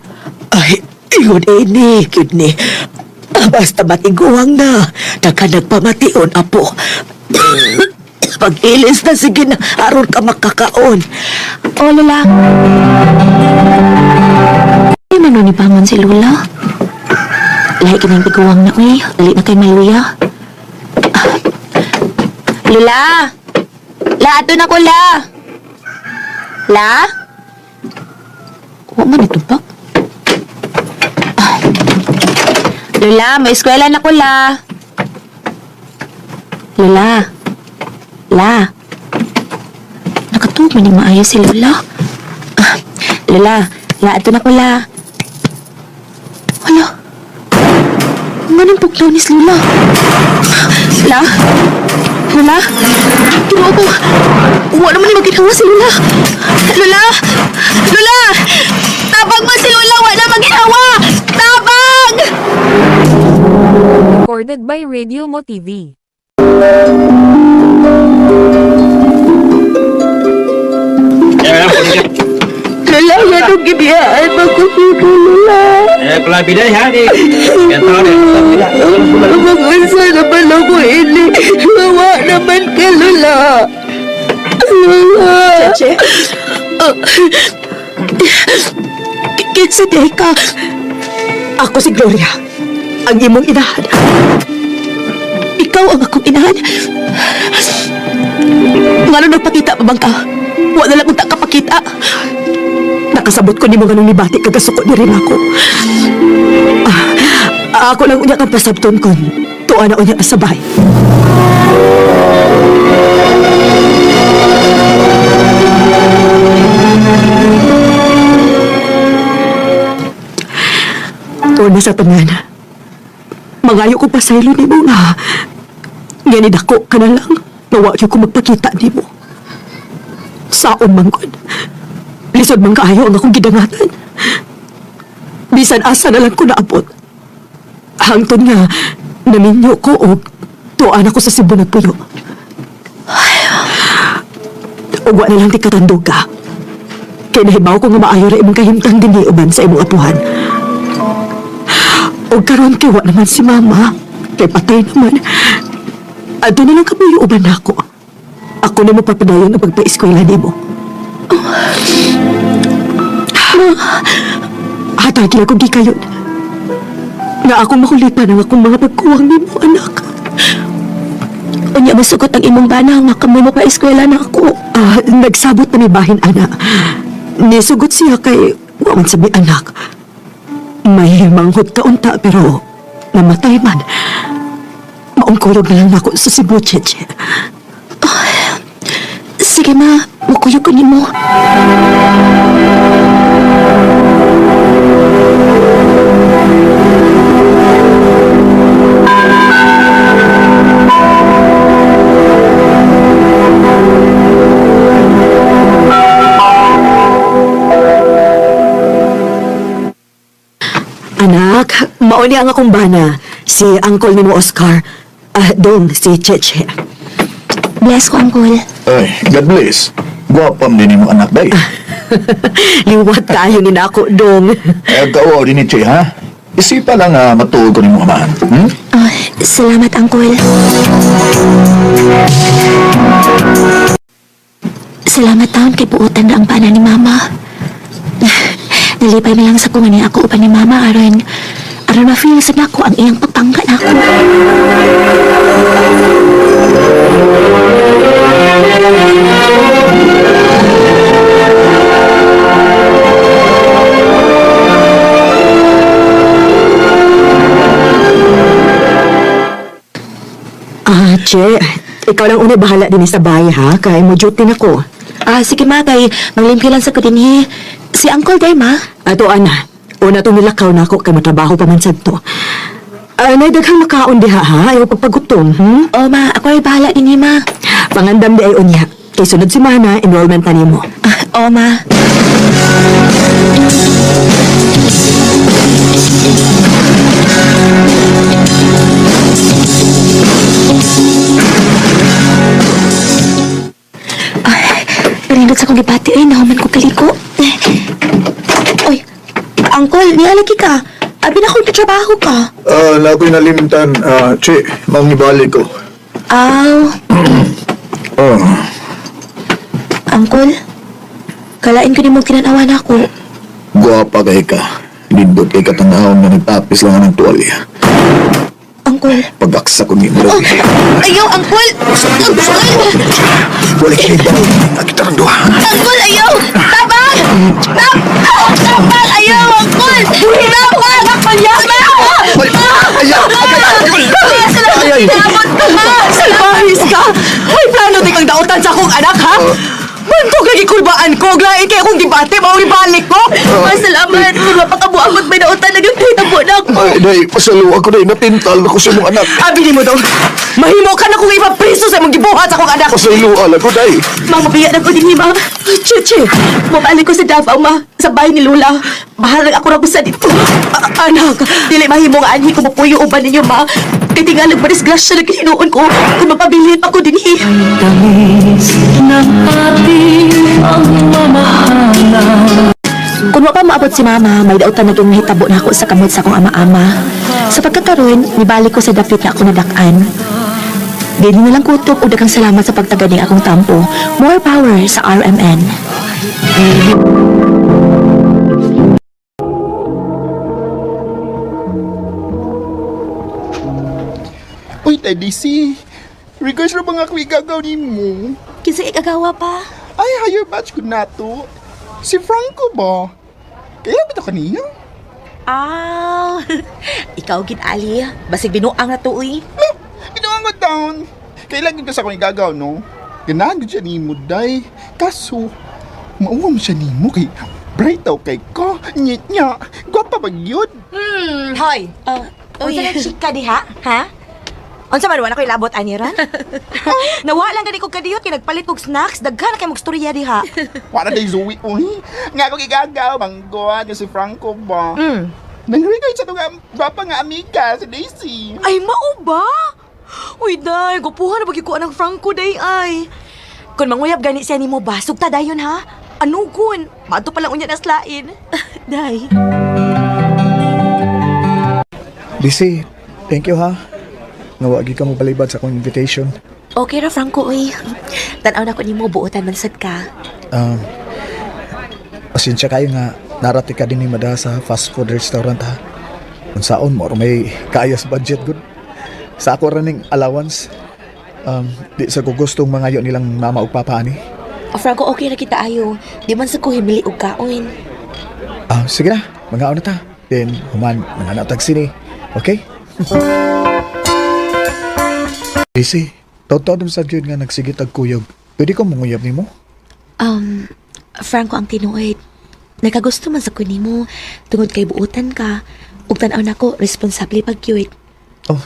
[SPEAKER 2] Ay, yun ini, yun ni. Basta matiguang na. Nagka nagpamation, apo. Pag-ilis na, sige na, aron ka makakaon.
[SPEAKER 11] Oh, Lola. Ay, man ni bangon si Lola. Lahi kinang tiguang na, uy. Dali na kay maluya. Ah. Lola! La, ato na ko, La! La? Wa man ito ba? Ah. Lola, may eskwela na ko, La. Lola. La. Nakatuog man yung maayos si Lola. Ah, Lola, la, ato na ko, La. Hala. Nga nang puglaw ni si Lola. La? Lola? Ginoo ko. Wala naman yung maginawa si Lola. Lola! Lola! Tabang mo si Lola! Wala maginawa! Tabang!
[SPEAKER 1] Recorded by Radio Mo TV.
[SPEAKER 4] Lola, yan ang gibiyaan mo ko dito, Lola.
[SPEAKER 6] Eh, pala biday ha, di. Yan tao ni.
[SPEAKER 4] Mag-unsa naman ako, ini. Hawa naman ka, Lola. Lola.
[SPEAKER 2] Cheche. Kinsa di ka? Ako si Gloria, ang imong inahan.
[SPEAKER 4] Ikaw ang akong inahan. Ngano nagpakita pa bang ka? Wala lang unta ka pakita.
[SPEAKER 2] Nakasabot ko nimo nganong nibati kagasuko ni rin ako. Ah, ako lang unya kang pasabton kung tuwa na unya ka sa bahay. Una sa tanan. Mangayo ko pasaylo nimo nga. Nga ni dako ka na lang. Nawa ko magpakita nimo. Saon man gud. Lisod man kaayo ang akong gidangatan. Bisan asa na lang ko naabot. Hangtod nga, naminyo ko og tuan ako sa Cebu nagpuyo. Ug wa na lang ti katandog ka. Kay nahibaw ko nga maayo ra imong kahimtang dinhi uban sa imong apuhan. Og karon kay wa naman si mama. Kay patay naman. Ato na lang kamuyo uban nako. Ako na mapapadayon ang pagpa-eskwela nimo. Ma, hatagi na kong gikayon. Nga akong makulipan ang akong mga pagkuwang nimo, anak.
[SPEAKER 4] Unya masugot ang imong bana nga kamo mo pa eskwela na ako.
[SPEAKER 2] Ah, nagsabot na ni bahin, ana. Nisugot siya kay wa man sabi anak. May manghod ka unta pero namatay man. Maong kuyog na lang nako sa Cebu, Cheche.
[SPEAKER 4] Sige ma, mukuyog ko nimo.
[SPEAKER 2] Anak, mauni ang akong bana. Si Uncle nimo Oscar. Ah, dong, si Cheche.
[SPEAKER 4] Bless ko, Uncle.
[SPEAKER 7] Ay, God bless. Gwapam din mo anak day.
[SPEAKER 2] Liwat tayo ni nako, dong.
[SPEAKER 7] Eh, kawaw din ni Che, ha? Isipa lang matuod ko ni mo amahan. Hmm?
[SPEAKER 4] Ah, salamat, Uncle. Salamat taon kay buotan na ang bana ni Mama. Nalipay na lang sa kung ani ako uban ni Mama aron aron ma-feel sa nako ang iyang pagpangga nako.
[SPEAKER 2] Ah, Che, ikaw lang una bahala din sa bahay, ha? Kaya mo duty na ko.
[SPEAKER 4] Ah, sige ma, kay manglimpyo lang sa ko dinhi. Si Uncle day ma.
[SPEAKER 2] Ato, ana. Una itong nilakaw na ako kay matrabaho pa man sad to. Nay, daghang makaon diha, ha? Ayaw pagpagutom, hmm?
[SPEAKER 4] O ma, ako ay bahala dinhi ma.
[SPEAKER 2] Pangandam di ay unya. Kay sunod semana, enrollment na nimo.
[SPEAKER 4] Ah, o ma. Ay, Parindot sa kong gibati ay nahuman ko kaliko. Oy, Uncle, nialagi ka. Abi na akong trabaho ka.
[SPEAKER 7] Ah, na ako'y nalimtan, Che, mangibalik ko.
[SPEAKER 4] Aw,
[SPEAKER 7] Oh,
[SPEAKER 4] Uncle, kalain ko ni mo kinanawan ako.
[SPEAKER 7] gwapa kay ka. Lindot kay katanahon nga nagtapis lang ang tuwalya.
[SPEAKER 4] Uncle.
[SPEAKER 7] Pagaksa ko ni mo.
[SPEAKER 4] Oh, ayaw, Uncle! Uncle!
[SPEAKER 7] Wala kini ba? Nakita kang duha.
[SPEAKER 4] Uncle, ayaw! Tabang! Tabang! Ayaw, Uncle! Tabang!
[SPEAKER 7] Ay! Ay! Ay!
[SPEAKER 2] Salbahis ka! May plano di kang dautan sa akong anak, ha? Bantog lagi kulbaan ko, glain kay akong gibate, mauri balik ko!
[SPEAKER 4] Masalamat! Mapakabuangot may nautan na yung hitabo na ako.
[SPEAKER 7] Ay, day, pasalo ako day. Napintal ako sa imong anak.
[SPEAKER 2] Abi ni mo dong, mahimo ka na kung ipapriso sa imong gibuhat sa akong anak!
[SPEAKER 7] Pasalo ala ko, day.
[SPEAKER 4] Mamabiya na ko din, ma.
[SPEAKER 2] Cheche,
[SPEAKER 4] Mabalik ko sa Davao, ma. Sa bahay ni Lola. Bahalag ako ra sa dito.
[SPEAKER 2] Anak,
[SPEAKER 4] Dili mahimo nga anhi ko mapuyo uban ninyo, ma. Kay tingalag ba disgrasya na kinuon ko. Kung mapabilin pa ko din, Kung wa pa maabot si mama, may dautan na yung nahitabo na ako sa kamot sa akong ama-ama. Sa pagkakaroon, nibalik ko sa dapit na ako nadakan. Dili na lang kutob o daghang salamat sa pagtaganing akong tampo. More power sa RMN.
[SPEAKER 3] Uy, Teddy C. Regards ra ba nga ako igagaw ni mo?
[SPEAKER 4] Kinsa ikagawa pa?
[SPEAKER 3] Ay, higher batch ko na to. Si Franco ba? Kaya ba ito kaniya?
[SPEAKER 4] Ah, ikaw gid Ali. Basig binuang na to uy.
[SPEAKER 3] Ginawa ko down. Kailan ka sa akong igagaw, no? Ganahan ko siya ni mo, day. Kaso, mauwam siya ni mo kay bright daw kay ko. Nyet niya. Gwapa ba yun?
[SPEAKER 11] Hoy!
[SPEAKER 4] Ah,
[SPEAKER 11] Unsa na chika diha, ha? Unsa man wala ko'y labot ani ron? Nawa lang gani kog kadiyot kay nagpalit kog snacks, daghan na kay magstorya diha.
[SPEAKER 3] Wala day Zoe, uy. Nga akong igagaw, manggoan si Franco ba? Nang-regard sa itong gwapa nga amiga, si Daisy.
[SPEAKER 11] Ay mao ba? Uy day, gupuhan na bagi ko anang Franco day ay. Kun manguyab gani siya nimo ba, sugta dayon ha? Ano kun? Maadto pa lang unya na slain.
[SPEAKER 4] Day.
[SPEAKER 7] DC, thank you ha. Nga wagi ka mo balibad sa akong invitation.
[SPEAKER 4] Okay ra, Franco, oy. Tan-aw na ko nimo buotan man sad ka.
[SPEAKER 7] Pasensya kayo nga narati ka din ni Mada sa fast food restaurant ha. Kung saon mo, or may kaya sa budget good. Sa ako ra ning allowance. Di sa gustong mangayo nilang mama ug papa ani.
[SPEAKER 4] O Franco, okay ra kita ayo. Di man sa ko himili og kaon.
[SPEAKER 7] Ah, sige na, mangaon na ta. Then human mga natag sini. Okay? Daisy, totoo sa gyud nga nagsigit ag kuyog. Pwede ko manguyab nimo?
[SPEAKER 4] Um, Franco ang tinuod. Nakagusto man sa ko nimo tungod kay buotan ka. Ug tan-aw nako responsable pag gyud.
[SPEAKER 7] Oh.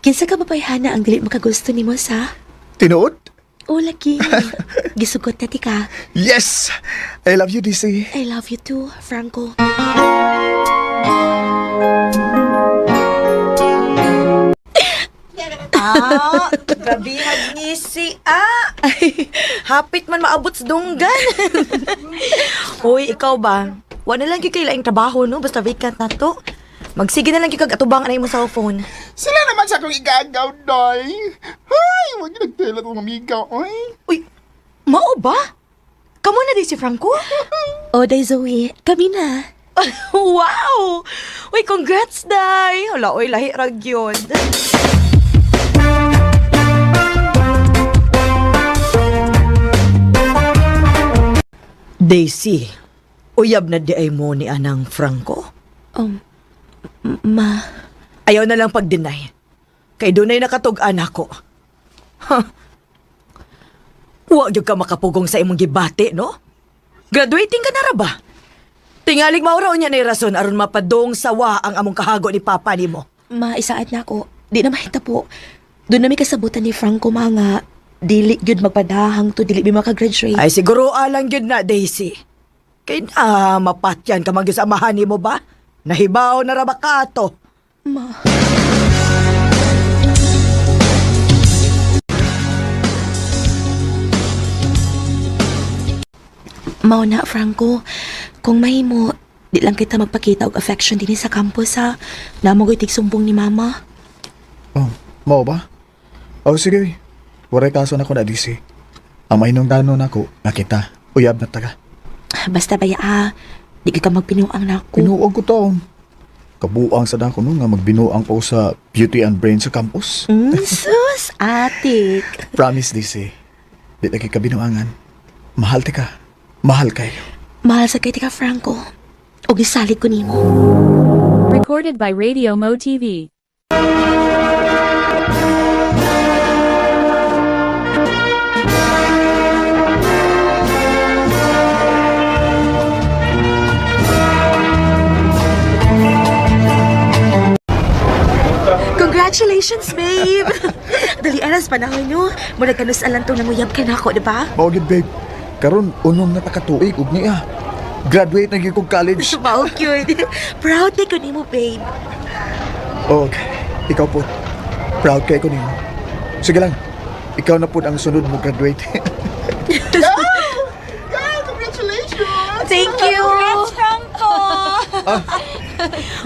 [SPEAKER 4] Kinsa ka babayhana ang dili makagusto nimo sa?
[SPEAKER 7] Tinuod?
[SPEAKER 4] O lagi. Gisugot na ti ka.
[SPEAKER 7] Yes! I love you, DC.
[SPEAKER 4] I love you too, Franco.
[SPEAKER 12] Ah, grabe ngisi ah. Ay, hapit man maabot sa dunggan. Uy, ikaw ba? Wala lang gyud kay laing trabaho no, basta vacant na to. Magsige na lang gyud kag atubang anay mo cellphone.
[SPEAKER 3] Sila naman sa akong igagaw, Doy. Ay, wag yung nagtela itong amiga, oy.
[SPEAKER 12] Uy, mao ba? Kamo na di si Franco?
[SPEAKER 4] O, Day Zoe, kami na.
[SPEAKER 12] Wow! Uy, congrats, Day! Hala, uy, lahi ra gyud.
[SPEAKER 2] Daisy, uyab na di ay mo ni Anang Franco.
[SPEAKER 4] Ma,
[SPEAKER 2] Ayaw na lang pag-deny. Kay dunay nakatug-an ako. Ha. Wa gyud ka makapugong sa imong gibati, no? Graduating ka na ra ba? Tingalig mauraw niya na rason aron mapadong sawa ang among kahago ni papa nimo.
[SPEAKER 4] ma, isaad na ako. Di na mahita po. Doon na may kasabutan ni Franco mga dili gyud magpadahang to dili mi makagraduate.
[SPEAKER 2] Ay siguro alang gyud na Daisy. Kay na mapatyan ka man gyud sa amahan nimo ba? Nahibaw na ra ba ka ato?
[SPEAKER 4] Ma. Mao na, Franco. Kung mahimo, di lang kita magpakita og affection dinhi sa campus ha. Namo ko'y tigsumbong ni Mama.
[SPEAKER 7] Oh, mao ba? Oh, sige. Waray kaso na ko na, DC. Ang mainong dano na ko, nakita. Uyab na taga.
[SPEAKER 4] Basta baya ah, di ka magpinuang nako.
[SPEAKER 7] Binuang ko taon. Kabuang sa dako no nga magbinuang ko sa Beauty and Brain sa campus.
[SPEAKER 4] Sus, atik.
[SPEAKER 7] Promise, DC. Di na kay kabinuangan. Mahal ti ka. Mahal kayo.
[SPEAKER 4] Mahal sa kay ka, Franco. Og gisalig ko nimo.
[SPEAKER 1] Recorded by Radio Mo TV.
[SPEAKER 4] Congratulations, babe! Dali aras panahon nyo. Mura kanus alang tong nanguyab ka na ako, di ba?
[SPEAKER 7] Mao gid, babe. Karon unom na ta ka tuig ug niya. Graduate na gyud kog college.
[SPEAKER 4] Mao cute. Proud na ko nimo, babe.
[SPEAKER 7] Okay. Ikaw po. Proud kay ko nimo. Sige lang. Ikaw na po ang sunod mo graduate.
[SPEAKER 3] Congratulations!
[SPEAKER 4] Thank you!
[SPEAKER 12] Congrats, Franco!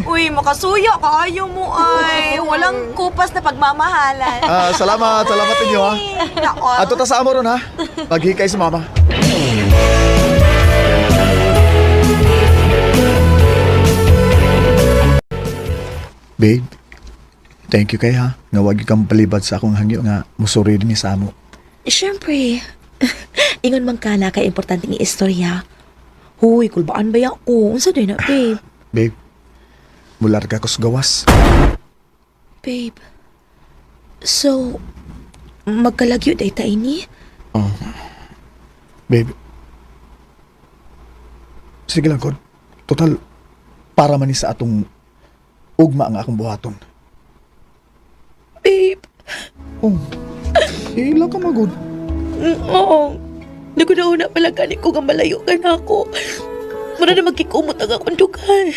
[SPEAKER 12] Uy, makasuyo kaayo mo ay. Walang kupas na pagmamahalan.
[SPEAKER 7] Ah, salamat, salamat ninyo ha.
[SPEAKER 12] Nako.
[SPEAKER 7] Ato ta sa amo ron ha. Maghikay sa mama. Babe, thank you kay ha. Nga wag kang palibad sa akong hangyo nga musuri din ni sa amo.
[SPEAKER 4] Siyempre. Ingon man ka na kay importante nga istorya. Huy, kulbaan ba ako? Unsa day na, babe?
[SPEAKER 7] Babe, mularga ko sa gawas.
[SPEAKER 4] Babe. So, magkalagyo day ta ini?
[SPEAKER 7] Oh. Babe. Sige lang, Kod. Total, para man ni sa atong ugma ang akong buhaton.
[SPEAKER 4] Babe.
[SPEAKER 7] Oh. Ila ka magod.
[SPEAKER 4] Oo. Naguna-una pala gani ko nga malayo ka na ako. Mura na magkikumot ang akong dugan.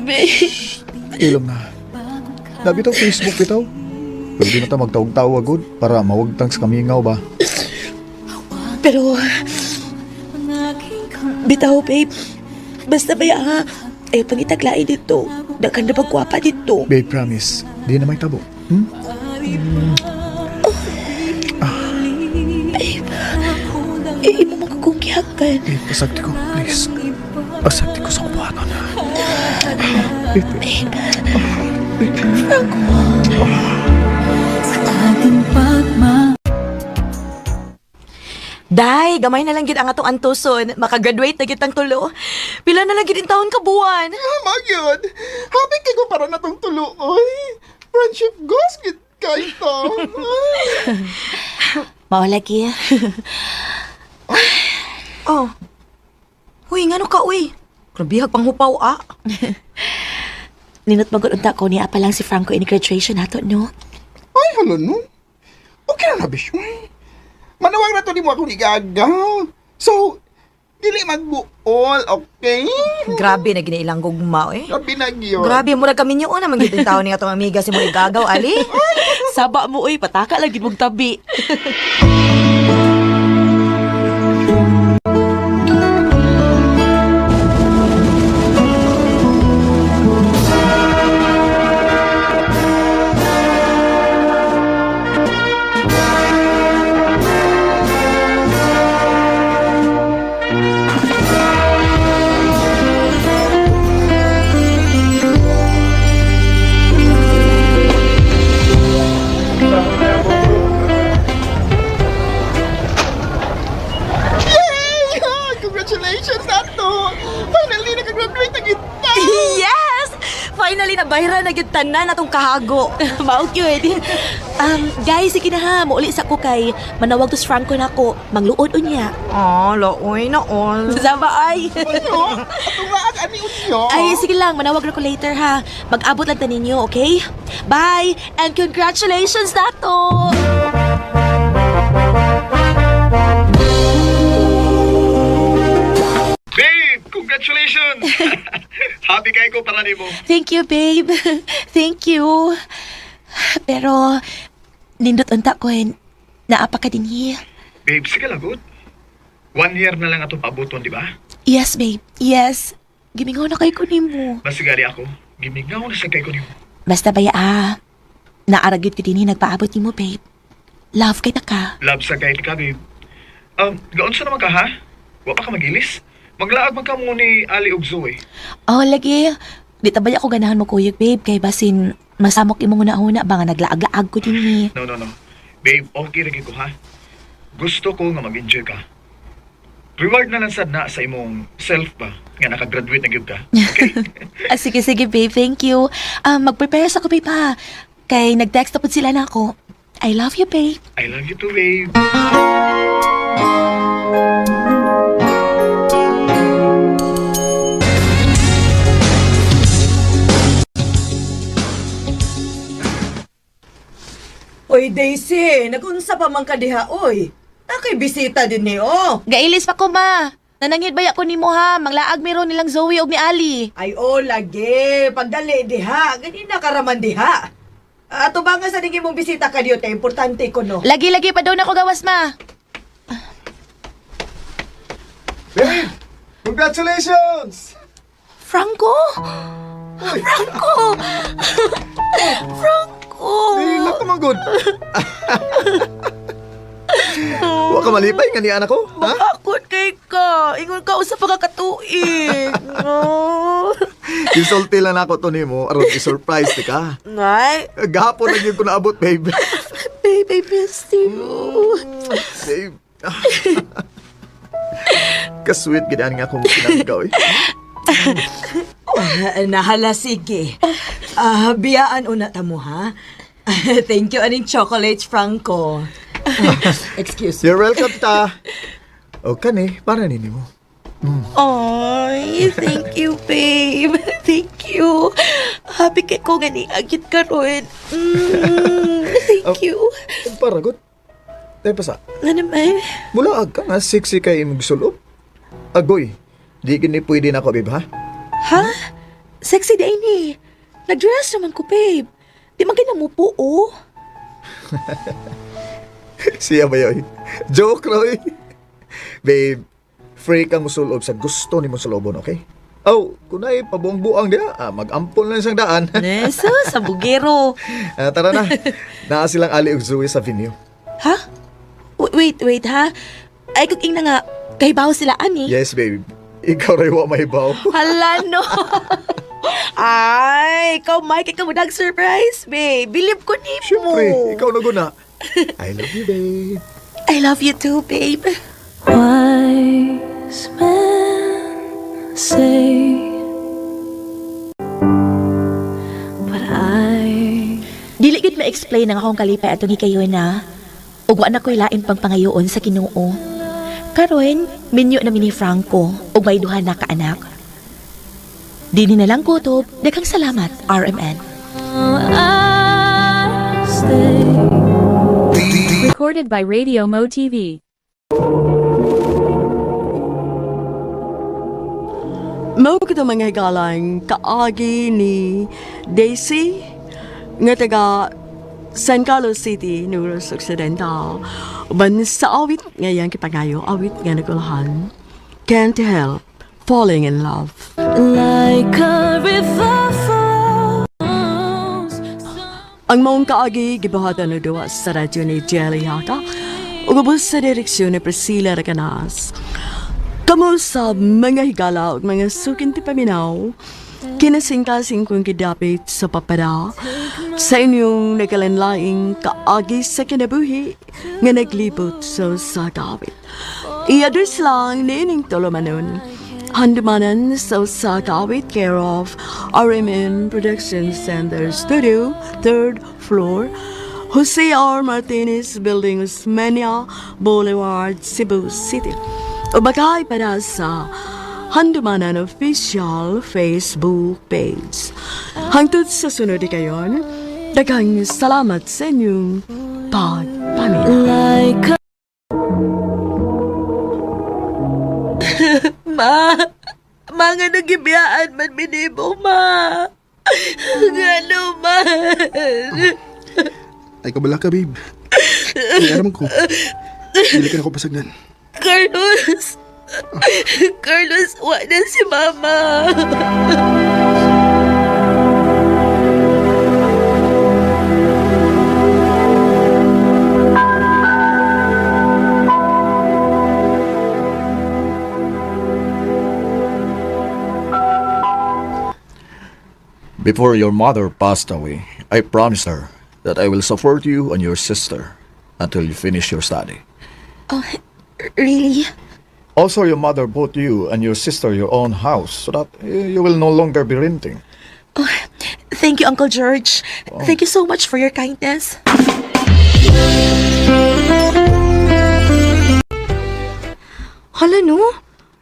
[SPEAKER 4] Babe.
[SPEAKER 7] Ilom na. Nabitaw Facebook bitaw. Pwede na ta magtawag-tawag gud para mawagtang sa kamingaw ba.
[SPEAKER 4] Pero, bitaw, babe. Basta ba ha? Ay pangitaglain dito. Daghan na pagkwapa dito.
[SPEAKER 7] Babe, promise. Di na may tabo. Hmm?
[SPEAKER 4] Babe, eh, imo man ko kong gihagan.
[SPEAKER 7] Babe, pasagti ko, please. Pasagti ko sa kubuhaton. Babe,
[SPEAKER 4] Franco.
[SPEAKER 12] Day, gamay na lang gid ang atong antuson. Makagraduate na gid tang tulo. Pila na lang gid in taon ka buwan.
[SPEAKER 3] Magyod! Happy kay ko para na tong tulo, oy! Friendship goes gid kay to.
[SPEAKER 4] Mao lagi.
[SPEAKER 12] Oh. Uy, ngano ka uy? Grabe pang hupaw ah.
[SPEAKER 4] Ninot magod unta ko niya pa lang si Franco in graduation nato, no?
[SPEAKER 3] Ay, hala no. Okay na na, bish. Uy. Manawag na to ni mo ako ni Gaga. So, dili magbuol, okay?
[SPEAKER 12] Grabe na ginailang gugma eh.
[SPEAKER 3] Grabe na gyud.
[SPEAKER 12] Grabe, murag kami niyo na man gid in taon ni atong amiga si Moy Gagaw ali.
[SPEAKER 2] Saba mo, uy. Pataka lagi mong tabi.
[SPEAKER 3] Yay! Congratulations nato! Finally, nakagraduate na kita!
[SPEAKER 12] Yes! Finally nabayra na gid tanan atong kahago.
[SPEAKER 2] Mao gyud. Guys, sige na ha. Muuli sa ko kay manawag to si Franco nako. Mangluod unya.
[SPEAKER 12] Oh, looy na all.
[SPEAKER 2] Saba ay.
[SPEAKER 3] Ano? Atong laag ani unyo?
[SPEAKER 2] Ay, sige lang. Manawag na ko later ha. Mag-abot lang ta ninyo, okay? Bye! And congratulations nato!
[SPEAKER 8] Babe, congratulations! Happy kay ko para nimo.
[SPEAKER 2] Thank you, babe. Thank you. Pero, nindot unta ko eh. Naapa ka din eh.
[SPEAKER 8] Babe, sige lang, good. One year na lang atong paaboton, di ba?
[SPEAKER 2] Yes, babe. Yes. Gimingaw na kay ko nimo.
[SPEAKER 8] Masigali ako. Gimingaw na sa kay ko nimo.
[SPEAKER 2] Basta baya ah. Naaragyod ko din eh, nagpaabot nimo, babe. Love kay ta ka.
[SPEAKER 8] Love sa kay ka, babe. Gaon sa naman ka, ha? Wa pa ka magilis? Maglaag man ka mo ni Ali ug Zoe.
[SPEAKER 2] Oh, lagi. Di ta baya ko ganahan mo kuyog, babe. Kay basin, masamok imong una-una ba nga naglaag-laag ko din eh.
[SPEAKER 8] No, no, no. Babe, okay ra gyud ko, ha? Gusto ko nga mag-enjoy ka. Reward na lang sad na sa imong self ba nga nakagraduate na gyud ka. Okay?
[SPEAKER 2] Ah, sige, sige, babe. Thank you. Mag-prepare sa ko, babe, ha? Kay nag-text na po sila na ako. I love you, babe.
[SPEAKER 8] I love you too, babe.
[SPEAKER 12] Oy, Daisy, nagunsa pa man ka diha oy. Nakay bisita din ni oh.
[SPEAKER 2] Gailis pa ko, ma. Nanangid ba ko nimo ha? Manglaag meron nilang Zoe og ni Ali.
[SPEAKER 12] Ay oh, lagi, pagdali diha, ganina karaman diha. Ato ba nga sa dingi mong bisita ka diyo, te, importante ko no.
[SPEAKER 2] Lagi-lagi pa daw na ko gawas, ma.
[SPEAKER 7] Babe! Congratulations!
[SPEAKER 2] Franco? Franco! Franco!
[SPEAKER 7] Hilak naman, good. Wa ka malipay nga ni anak ko, ha?
[SPEAKER 2] Akot kay ka. Ingon ka usa pa ka katuig. No.
[SPEAKER 7] Insulti lang ako to nimo aron i-surprise ti ka.
[SPEAKER 2] Ngay.
[SPEAKER 7] Gahapon lang yun ko naabot, babe.
[SPEAKER 2] Babe, I miss you.
[SPEAKER 7] Babe. Kasweet gid nga akong pinanggaw eh.
[SPEAKER 12] Nahala, sige. Ah, biyaan una ta mo, ha? Thank you aning chocolates, Franco. Excuse me.
[SPEAKER 7] You're welcome ta. O kani, para nini mo.
[SPEAKER 2] Ay, thank you, babe. Thank you. Happy kay ko gani agit karon. Thank you.
[SPEAKER 7] Para good. Tay pasa.
[SPEAKER 2] Nga naman.
[SPEAKER 7] Mula ka nga sexy kay imong sulob. Agoy. Di gini pwede na ako, babe, ha?
[SPEAKER 2] Ha? Sexy day ni. Nag-dress naman ko, babe. Di man kinamupo, oh.
[SPEAKER 7] Siya ba yun? Joke, Roy. Babe, free kang musulob sa gusto ni mo sulobon, okay?
[SPEAKER 8] Oh, kunay pabuang-buang diha. Ah, mag-ampon lang isang daan.
[SPEAKER 2] Neso, sa bugero.
[SPEAKER 8] Ah, tara na. Naa silang Ali ug Zoe sa venue.
[SPEAKER 2] Ha? Wait, wait, ha? Ay, kung ingna nga, kahibaw sila, ani.
[SPEAKER 8] Yes, babe. Ikaw ray wa mahibaw.
[SPEAKER 2] Hala, no. Ay, ikaw, Mike, ikaw mo nag-surprise, babe. Bilib ko ni mo.
[SPEAKER 8] Siyempre, ikaw na guna. I love you, babe.
[SPEAKER 2] I love you too, babe.
[SPEAKER 4] Wise men say, but I
[SPEAKER 2] Dili gid ma-explain ang akong kalipay atong hikayon na. Ug wa na ko'y lain pang pangayoon sa Ginoo. Karon, minyo na mi ni Franco ug may duha na ka anak. Dini na lang kutob, daghang salamat, RMN.
[SPEAKER 4] I stay.
[SPEAKER 1] Recorded by Radio Mo TV.
[SPEAKER 10] Mao ko mga higalang kaagi ni Daisy nga taga San Carlos City, Negros Occidental. Uban sa awit nga iyang kipangayo, awit nga nagulahan. Can't help falling in love.
[SPEAKER 4] Like a river flows.
[SPEAKER 10] Ang maong kaagi gibuhatan og duwa sa radyo ni Jelly Haka ug ubos sa direksyon ni Priscilla Recanas. Kamo sa mga higala ug mga sukin ti paminaw, kinasingkasing kong gidapit sa papada sa inyong nagalanlaing kaagi sa kinabuhi nga naglibot sa usa ka awit. I-address lang niining tulumanon. Handumanan sa usa ka awit, care of RMN Production Center Studio, 3rd floor, Jose R. Martinez Building, Osmeña Boulevard, Cebu City. O baka para sa Handumanan Official Facebook page. Hangtod sa sunod kayon, daghang salamat sa inyong pagpaminaw.
[SPEAKER 4] Like a
[SPEAKER 2] Ma, mga nagibiyaan man minimo, ma. Ngano man.
[SPEAKER 3] Ay, kabala ka, babe. Ay, aram ko. Dili ka na ko pasagdan.
[SPEAKER 2] Carlos. Carlos, wa na si Mama.
[SPEAKER 8] Before your mother passed away, I promised her that I will support you and your sister until you finish your study.
[SPEAKER 2] Oh, really?
[SPEAKER 8] Also, your mother bought you and your sister your own house so that you will no longer be renting.
[SPEAKER 2] Oh, thank you, Uncle George. Thank you so much for your kindness.
[SPEAKER 12] Hala no.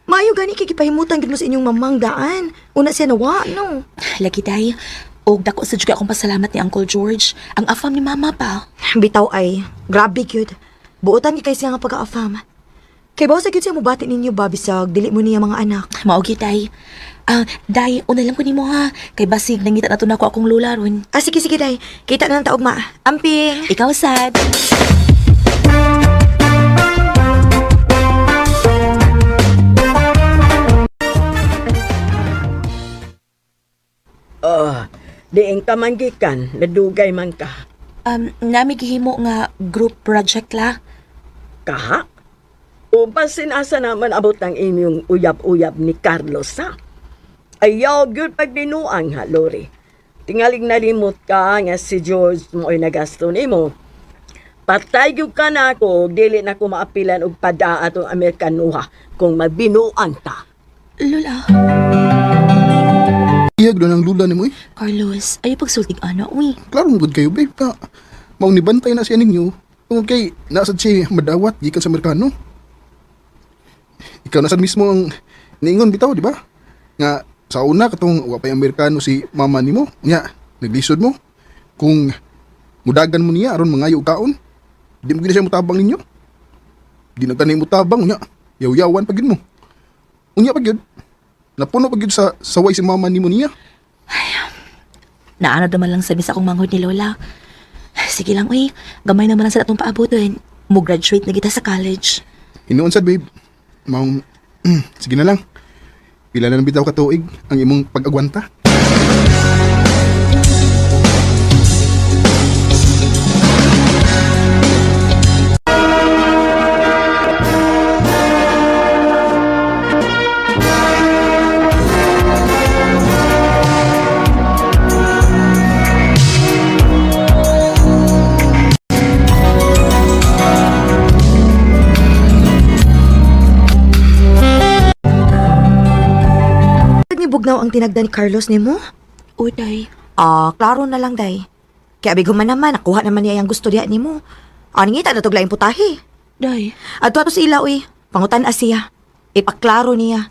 [SPEAKER 12] Maayo gani kay gipahimutan gid mo sa inyong mamang daan. Una siya nawa no.
[SPEAKER 2] Lagi day, og dako sa juga akong pasalamat ni Uncle George. Ang afam ni Mama pa.
[SPEAKER 12] Bitaw ay, grabe gyud. Buotan gyud kay siya nga pag-aafam. Kay bawo sa gyud siya mobati ninyo ba bisag dili mo niya mga anak.
[SPEAKER 2] Mao gyud day. Ah, day, una lang ko nimo ha. Kay basig nangita na to nako akong lola ron.
[SPEAKER 12] Ah, sige sige day. Kita na lang taog ma. Amping.
[SPEAKER 2] Ikaw sad.
[SPEAKER 9] Oh, diin ka man gikan, nadugay man ka.
[SPEAKER 2] Nami gihimo nga group project la.
[SPEAKER 9] Kaha? O basin asa naman abot ang inyong uyab-uyab ni Carlos, ha? Ayaw, gyud pagbinuang ha, Lori. Tingaling nalimot ka nga si George mo ay nagasto nimo. Patay gyud ka na ako, dili na ko maapilan og padaa atong Amerikanuha kung magbinuang ka.
[SPEAKER 2] Lola.
[SPEAKER 3] Iyag doon ang lula ni mo eh.
[SPEAKER 2] Carlos, ayaw pagsultig ana, uy.
[SPEAKER 3] Klaro mo gud kayo, babe. Na, maunibantay na siya ninyo. Tungod kay, nasad siya madawat gikan sa Amerikano. Ikaw nasad mismo ang niingon bitaw, di ba? Nga, sa una, katong wa pa'y Amerikano si mama nimo. Nya, naglisod mo. Kung mudagan mo niya, aron mangayo og kaon. Di mo gina siya mutabang ninyo. Di na gani mutabang, unya. Yaw-yawan pa gyud mo. Unya pa gyud. Napuno pa gyud sa saway si mama nimo niya.
[SPEAKER 2] Naanad naman lang sabi sa akong manghod ni Lola. Sige lang, uy. Gamay naman lang sa atong paaboton. Mo graduate na kita sa college.
[SPEAKER 3] Hinuon sad, babe. Maong, sige na lang. Pila na bitaw ka tuig ang imong pag-agwanta?
[SPEAKER 12] Ni bugnaw ang tinagda ni Carlos nimo?
[SPEAKER 4] O, day.
[SPEAKER 12] Ah, klaro na lang, day. Kaya abigo man naman, nakuha naman niya ang gusto diya nimo. Ah, nangita na tuglaing putahe.
[SPEAKER 4] Day.
[SPEAKER 12] Adto ato sa ila, uy. Pangutan siya. Ipaklaro niya.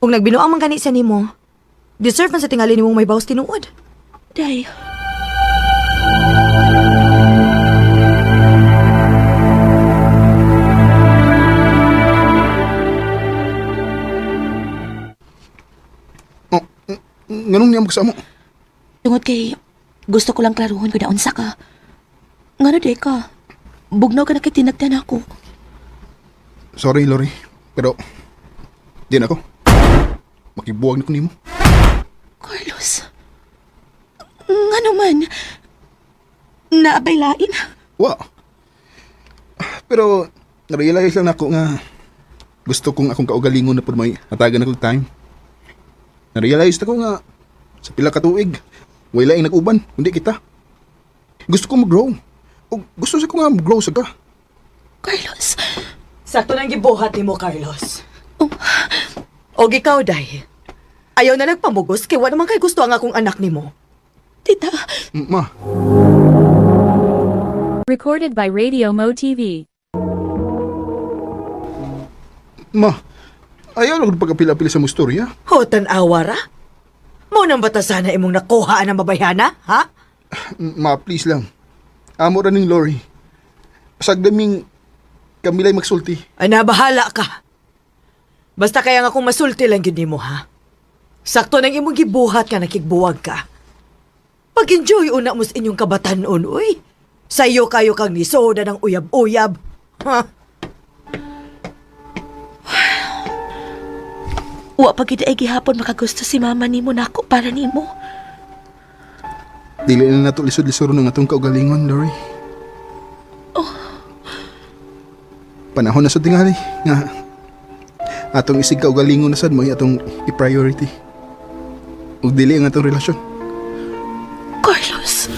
[SPEAKER 12] Kung nagbinuang man gani siya nimo, deserve man sa tingali nimong may bawas tinuod.
[SPEAKER 4] Day.
[SPEAKER 3] Oh, nganong niya magsamo?
[SPEAKER 4] Tungod kay gusto ko lang klaruhon kung naunsa ka. Ngano day ka? Bugnaw ka na kay tinagdan ako.
[SPEAKER 3] Sorry, Lori. Pero, di na ako. Makibuwag na ko nimo.
[SPEAKER 4] Carlos. Ngano man? Naabay lain.
[SPEAKER 3] Wa. Pero, narealize lang nako nga gusto kong akong kaugalingon na pud may hatagan ako time. Narealize na ko nga sa pila ka tuig, wala laing nag-uban, kundi kita. Gusto ko mag-grow. O gusto sa ko nga mag-grow sa ka.
[SPEAKER 4] Carlos.
[SPEAKER 9] Sakto nang gibuhat nimo, Carlos.
[SPEAKER 4] Oh.
[SPEAKER 9] Og ikaw, day. Ayaw na nagpamugos kay wa naman kay gusto ang akong anak nimo.
[SPEAKER 4] Tita.
[SPEAKER 3] Ma,
[SPEAKER 1] Recorded by Radio Mo TV.
[SPEAKER 3] ma, ayaw lang pagkapila-pila sa mong istorya.
[SPEAKER 9] Ho, tan-awa ra. Mo nang bata sana imong nakuha ang mabayhana, ha?
[SPEAKER 3] Ma, please lang. Amo ra ning Lori. Sagdaming kamilay magsulti.
[SPEAKER 9] Ana, bahala ka. Basta kaya nga kung masulti lang yun nimo, ha? Sakto nang imong gibuhat ka, nakigbuwag ka. Pag-enjoy una mo sa inyong kabatanon, uy. Sayo kayo kang nisoda ng uyab-uyab. Ha?
[SPEAKER 4] Wa pa gid ay gihapon makagusto si mama nimo nako para nimo.
[SPEAKER 3] Dili na nato lisod-lisod ng atong kaugalingon, Lori.
[SPEAKER 4] Oh.
[SPEAKER 3] Panahon na sa tingali nga atong isig kaugalingon na sad mo atong i-priority. Ug dili ang atong relasyon.
[SPEAKER 4] Carlos.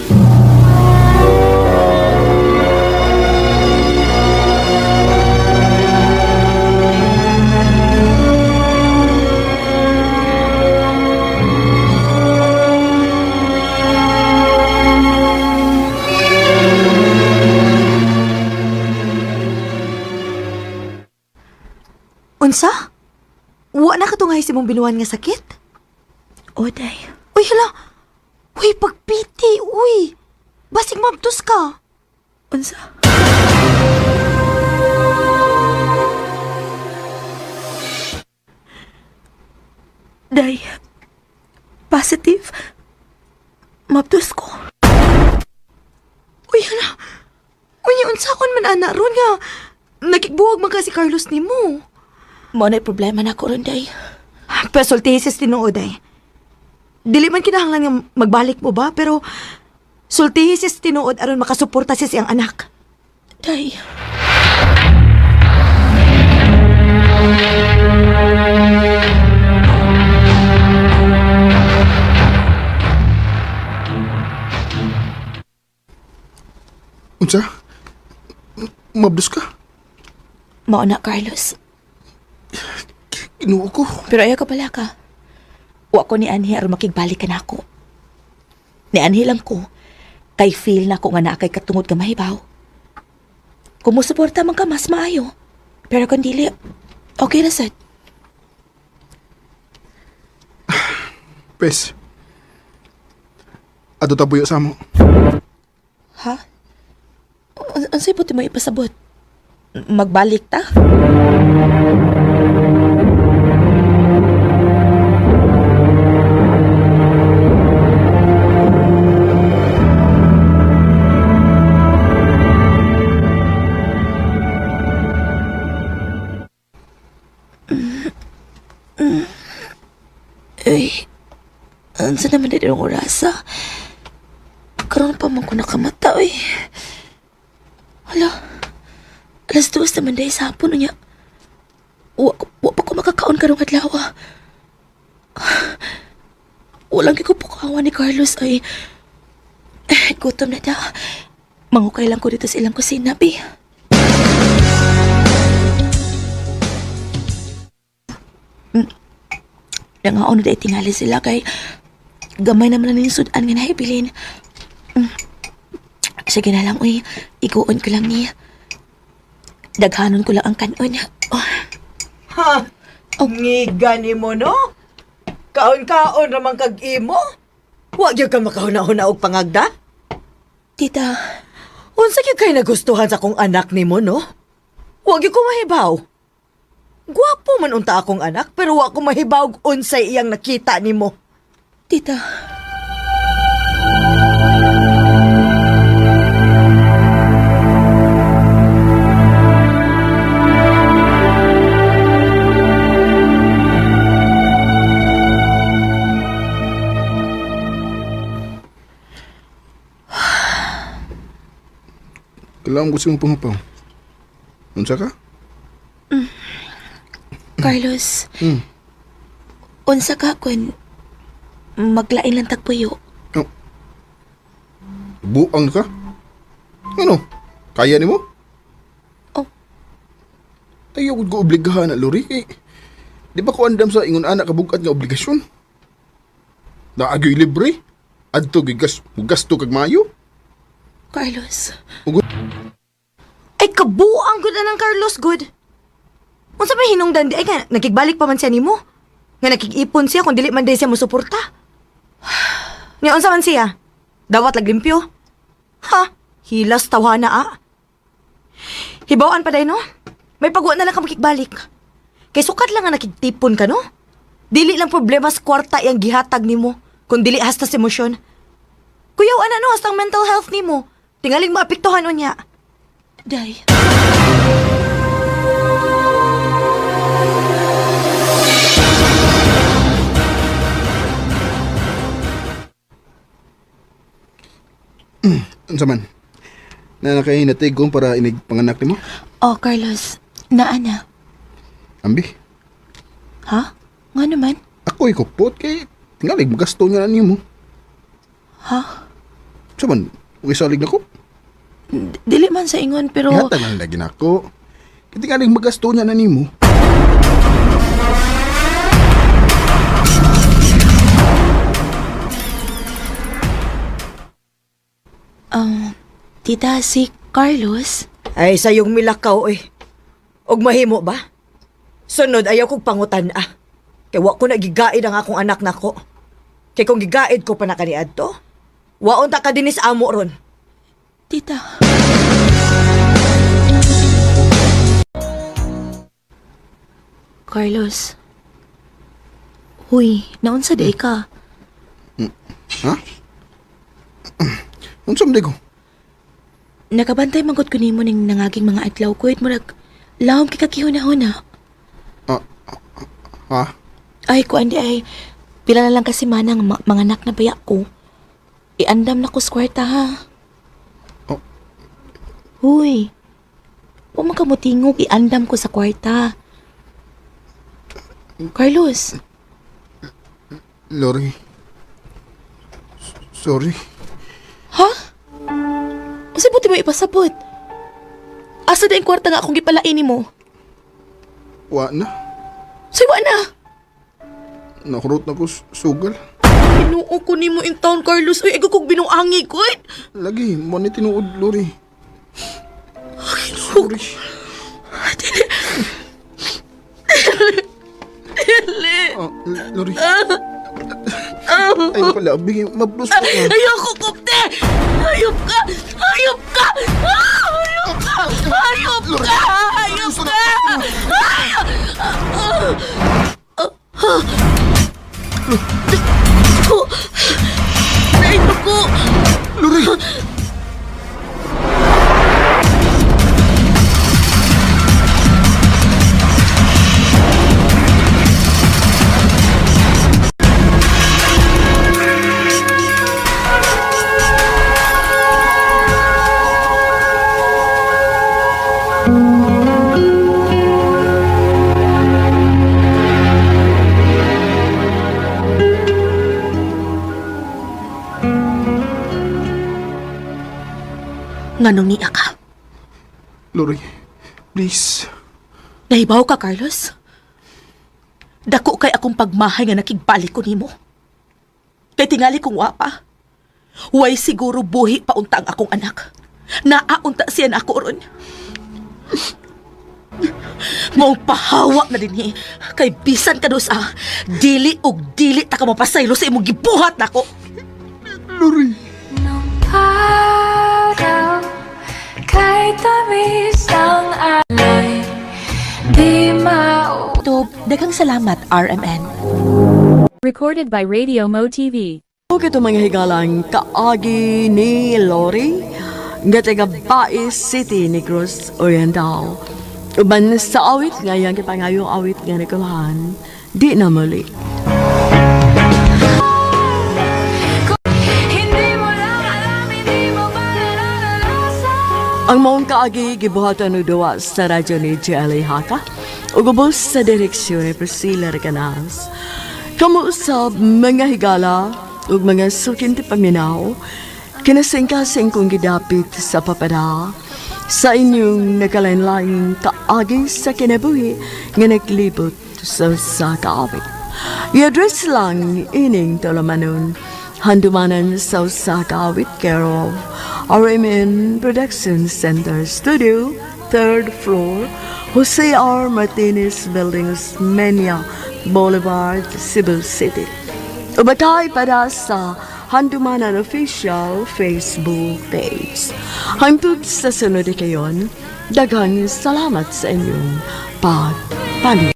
[SPEAKER 12] Unsa? Wa na katungay si mong binuan nga sakit?
[SPEAKER 4] O, day.
[SPEAKER 12] Uy, hala! Uy, pagpiti! Uy! Basig mabdos ka!
[SPEAKER 4] Unsa? Day. Positive. Mabdos ko.
[SPEAKER 12] Uy, hala! Uy, unsa kon man ana ron nga? Nakigbuwag man ka si Carlos nimo.
[SPEAKER 4] Mo na problema na ko ron, day.
[SPEAKER 12] Pasultihi sa tinuod ay. Dili man kinahanglan nga magbalik mo ba, pero sultihi sa tinuod aron makasuporta siya siyang anak.
[SPEAKER 4] Day.
[SPEAKER 3] Unsa? Mabdos ka?
[SPEAKER 4] Mao na, Carlos.
[SPEAKER 3] Ginoo ko.
[SPEAKER 4] Pero ayaw ka pala ka. Wa ko ni Anhi aron makigbalik ka na ako. Ni Anhi lang ko. Kay feel na ko nga naa kay katungod ka mahibaw. Kung musuporta man ka, mas maayo. Pero kung dili, okay ra sad.
[SPEAKER 3] Pes. Ato tabuyo sa mo.
[SPEAKER 4] Ha? Unsay buti mo ipasabot? Magbalik ta? Unsa naman din ang orasa? Karon pa man ko nakamata, oy. Hala, 2:00 naman dahil sa hapon unya. Wa pa ko makakaon karong adlaw. Walang ko pukawa ni Carlos ay eh, gutom na daw. Mangukay lang ko dito sa ilang kusina, bi. Nangaon na dahil tingali sila kay gamay naman na yung sudan nga nahibilin. Sige na lang, uy. Iguon ko lang niya. Daghanon ko lang ang kanon. Oh,
[SPEAKER 13] Ha?
[SPEAKER 4] Oh.
[SPEAKER 13] Ngiga ni mo, no? Kaon-kaon ramang kag imo. Wa gyud ka makahuna-huna og pangagda.
[SPEAKER 4] Tita,
[SPEAKER 13] Unsa gyud kay nagustuhan sa akong anak nimo, no? Wa gyud ko mahibaw. Gwapo man unta akong anak, pero wa ko mahibaw og unsay iyang nakita nimo.
[SPEAKER 4] Tita.
[SPEAKER 3] Kailangan ko siyang pangapaw. Unsa ka?
[SPEAKER 4] Carlos. Unsa ka kun maglain lang tagpuyo.
[SPEAKER 3] Oh. Buang ka? Ano? Kaya nimo?
[SPEAKER 4] Oh.
[SPEAKER 3] Ayaw ko obligahan na, Lori. Eh, di ba ko andam sa ingon anak kabugat nga obligasyon? Naagyo'y libre. Adto gigas gasto kag maayo.
[SPEAKER 4] Carlos.
[SPEAKER 12] Ay, kabuang gud na ng Carlos, good. Unsa may hinungdan di ay nga nakigbalik pa man siya nimo. Nga nakig-ipon siya kung dili man day siya mosuporta. Nga unsa man siya? Dawat laglimpyo. Ha, hilas tawhana ah. Hibawan pa day no? May pagwa na lang ka makigbalik. Kay sukat lang nga nakigtipon ka no? Dili lang problema sa kwarta iyang gihatag nimo kung dili hasta sa emosyon. Kuyaw ana no hasta ang mental health nimo. Tingaling maapektuhan unya.
[SPEAKER 4] Day.
[SPEAKER 3] Unsa man? Na nakahinatigong para inig panganak nimo?
[SPEAKER 4] Oh, Carlos. Naa na.
[SPEAKER 3] Ambi.
[SPEAKER 4] Ha? Nga naman?
[SPEAKER 3] Ako ikupot kay tingalig magasto niya na nimo.
[SPEAKER 4] Ha?
[SPEAKER 3] Unsa man? Uy salig nako.
[SPEAKER 4] Dili man sa ingon pero
[SPEAKER 3] Ihatag lang lagi nako. Kay tingalig magasto niya na nimo.
[SPEAKER 4] Tita, si Carlos.
[SPEAKER 13] Ay, sayong milakaw, oy. Og mahimo ba? Sunod, ayaw kong pangutan, ah. Kay wa ko na gigaid ang akong anak nako. Kay kung gigaid ko pa na kaniadto, waon ta ka dinis amo ron.
[SPEAKER 4] Tita. Carlos. Huy, naunsa day ka?
[SPEAKER 3] Ha? Unsa man day ko?
[SPEAKER 4] Nakabantay manggod ko nimo ning nangaging mga adlaw ko it murag lahom kay kakihuna-huna.
[SPEAKER 3] Ah, ha?
[SPEAKER 4] Ay, kuan di ay. Pila na lang kasi manang mga anak na baya ko. Iandam na ko sa kwarta ha.
[SPEAKER 3] Oh.
[SPEAKER 4] Huy. Huwag man ka motingog, iandam ko sa kwarta. Carlos,
[SPEAKER 3] Lori. Sorry.
[SPEAKER 4] Ha? Usa buti mo ipasabot? Asa na yung kwarta nga akong gipalain mo?
[SPEAKER 3] Wa na.
[SPEAKER 4] Say, wa na!
[SPEAKER 3] Nakurot na ko sugal.
[SPEAKER 4] Pinuo ko nimo in town, Carlos. Uy, ikaw kong binuangi ko.
[SPEAKER 3] Lagi, mo ni tinuod, Lori. Sorry. Ah, Lori. Ay, pala, bigay, mablos ko ka.
[SPEAKER 4] Ayoko, kupte! Hayop ka! Hayop ka! Ah, hayop ka! Hayop ka! Hayop ka! Ah! Ay, naku!
[SPEAKER 3] Lori!
[SPEAKER 2] Nganong niya ka?
[SPEAKER 3] Lori, please.
[SPEAKER 2] Nahibaw ka, Carlos? Dako kay akong pagmahay nga nakigbalik ko nimo. Kay tingali kong wapa. Way siguro buhi pa unta ang akong anak. Naaunta siya na ako ron. Maong pahawa na din eh. Kay bisan ka dos ah. Dili og dili ta ka mapasaylo sa imong gibuhat nako.
[SPEAKER 3] Lori.
[SPEAKER 1] Araw, kahit tamis ang alay, di mau.
[SPEAKER 2] Daghang salamat, RMN.
[SPEAKER 1] Recorded by Radio Mo TV.
[SPEAKER 10] Okay ito, mga higalang kaagi ni Lori nga taga Bais City, Negros Oriental. Uban sa awit nga iyang gipangayong awit nga nakulhan, "Di Na Muli."
[SPEAKER 1] Hindi mo lang alam, hindi mo ba nararanasan?
[SPEAKER 10] Ang maong kaagi gibuhatan og duwa sa radyo ni GLA Haka ug ubos sa direksyon ni Priscilla Recanas. Kamo usab, mga higala ug mga suking paminaw, kinasingkasing kong gidapit sa papada sa inyong nagkalain-laing kaagi sa kinabuhi nga naglibot sa usa ka awit. I-address lang ining tulumanon, Handumanan sa usa ka awit, care of RMN Production Center Studio, third floor, Jose R. Martinez Building, Osmeña Boulevard, Cebu City. Ubatay para sa Handumanan official Facebook page. Hangtod sa sunod kayon, daghang salamat sa inyong pagpaminaw.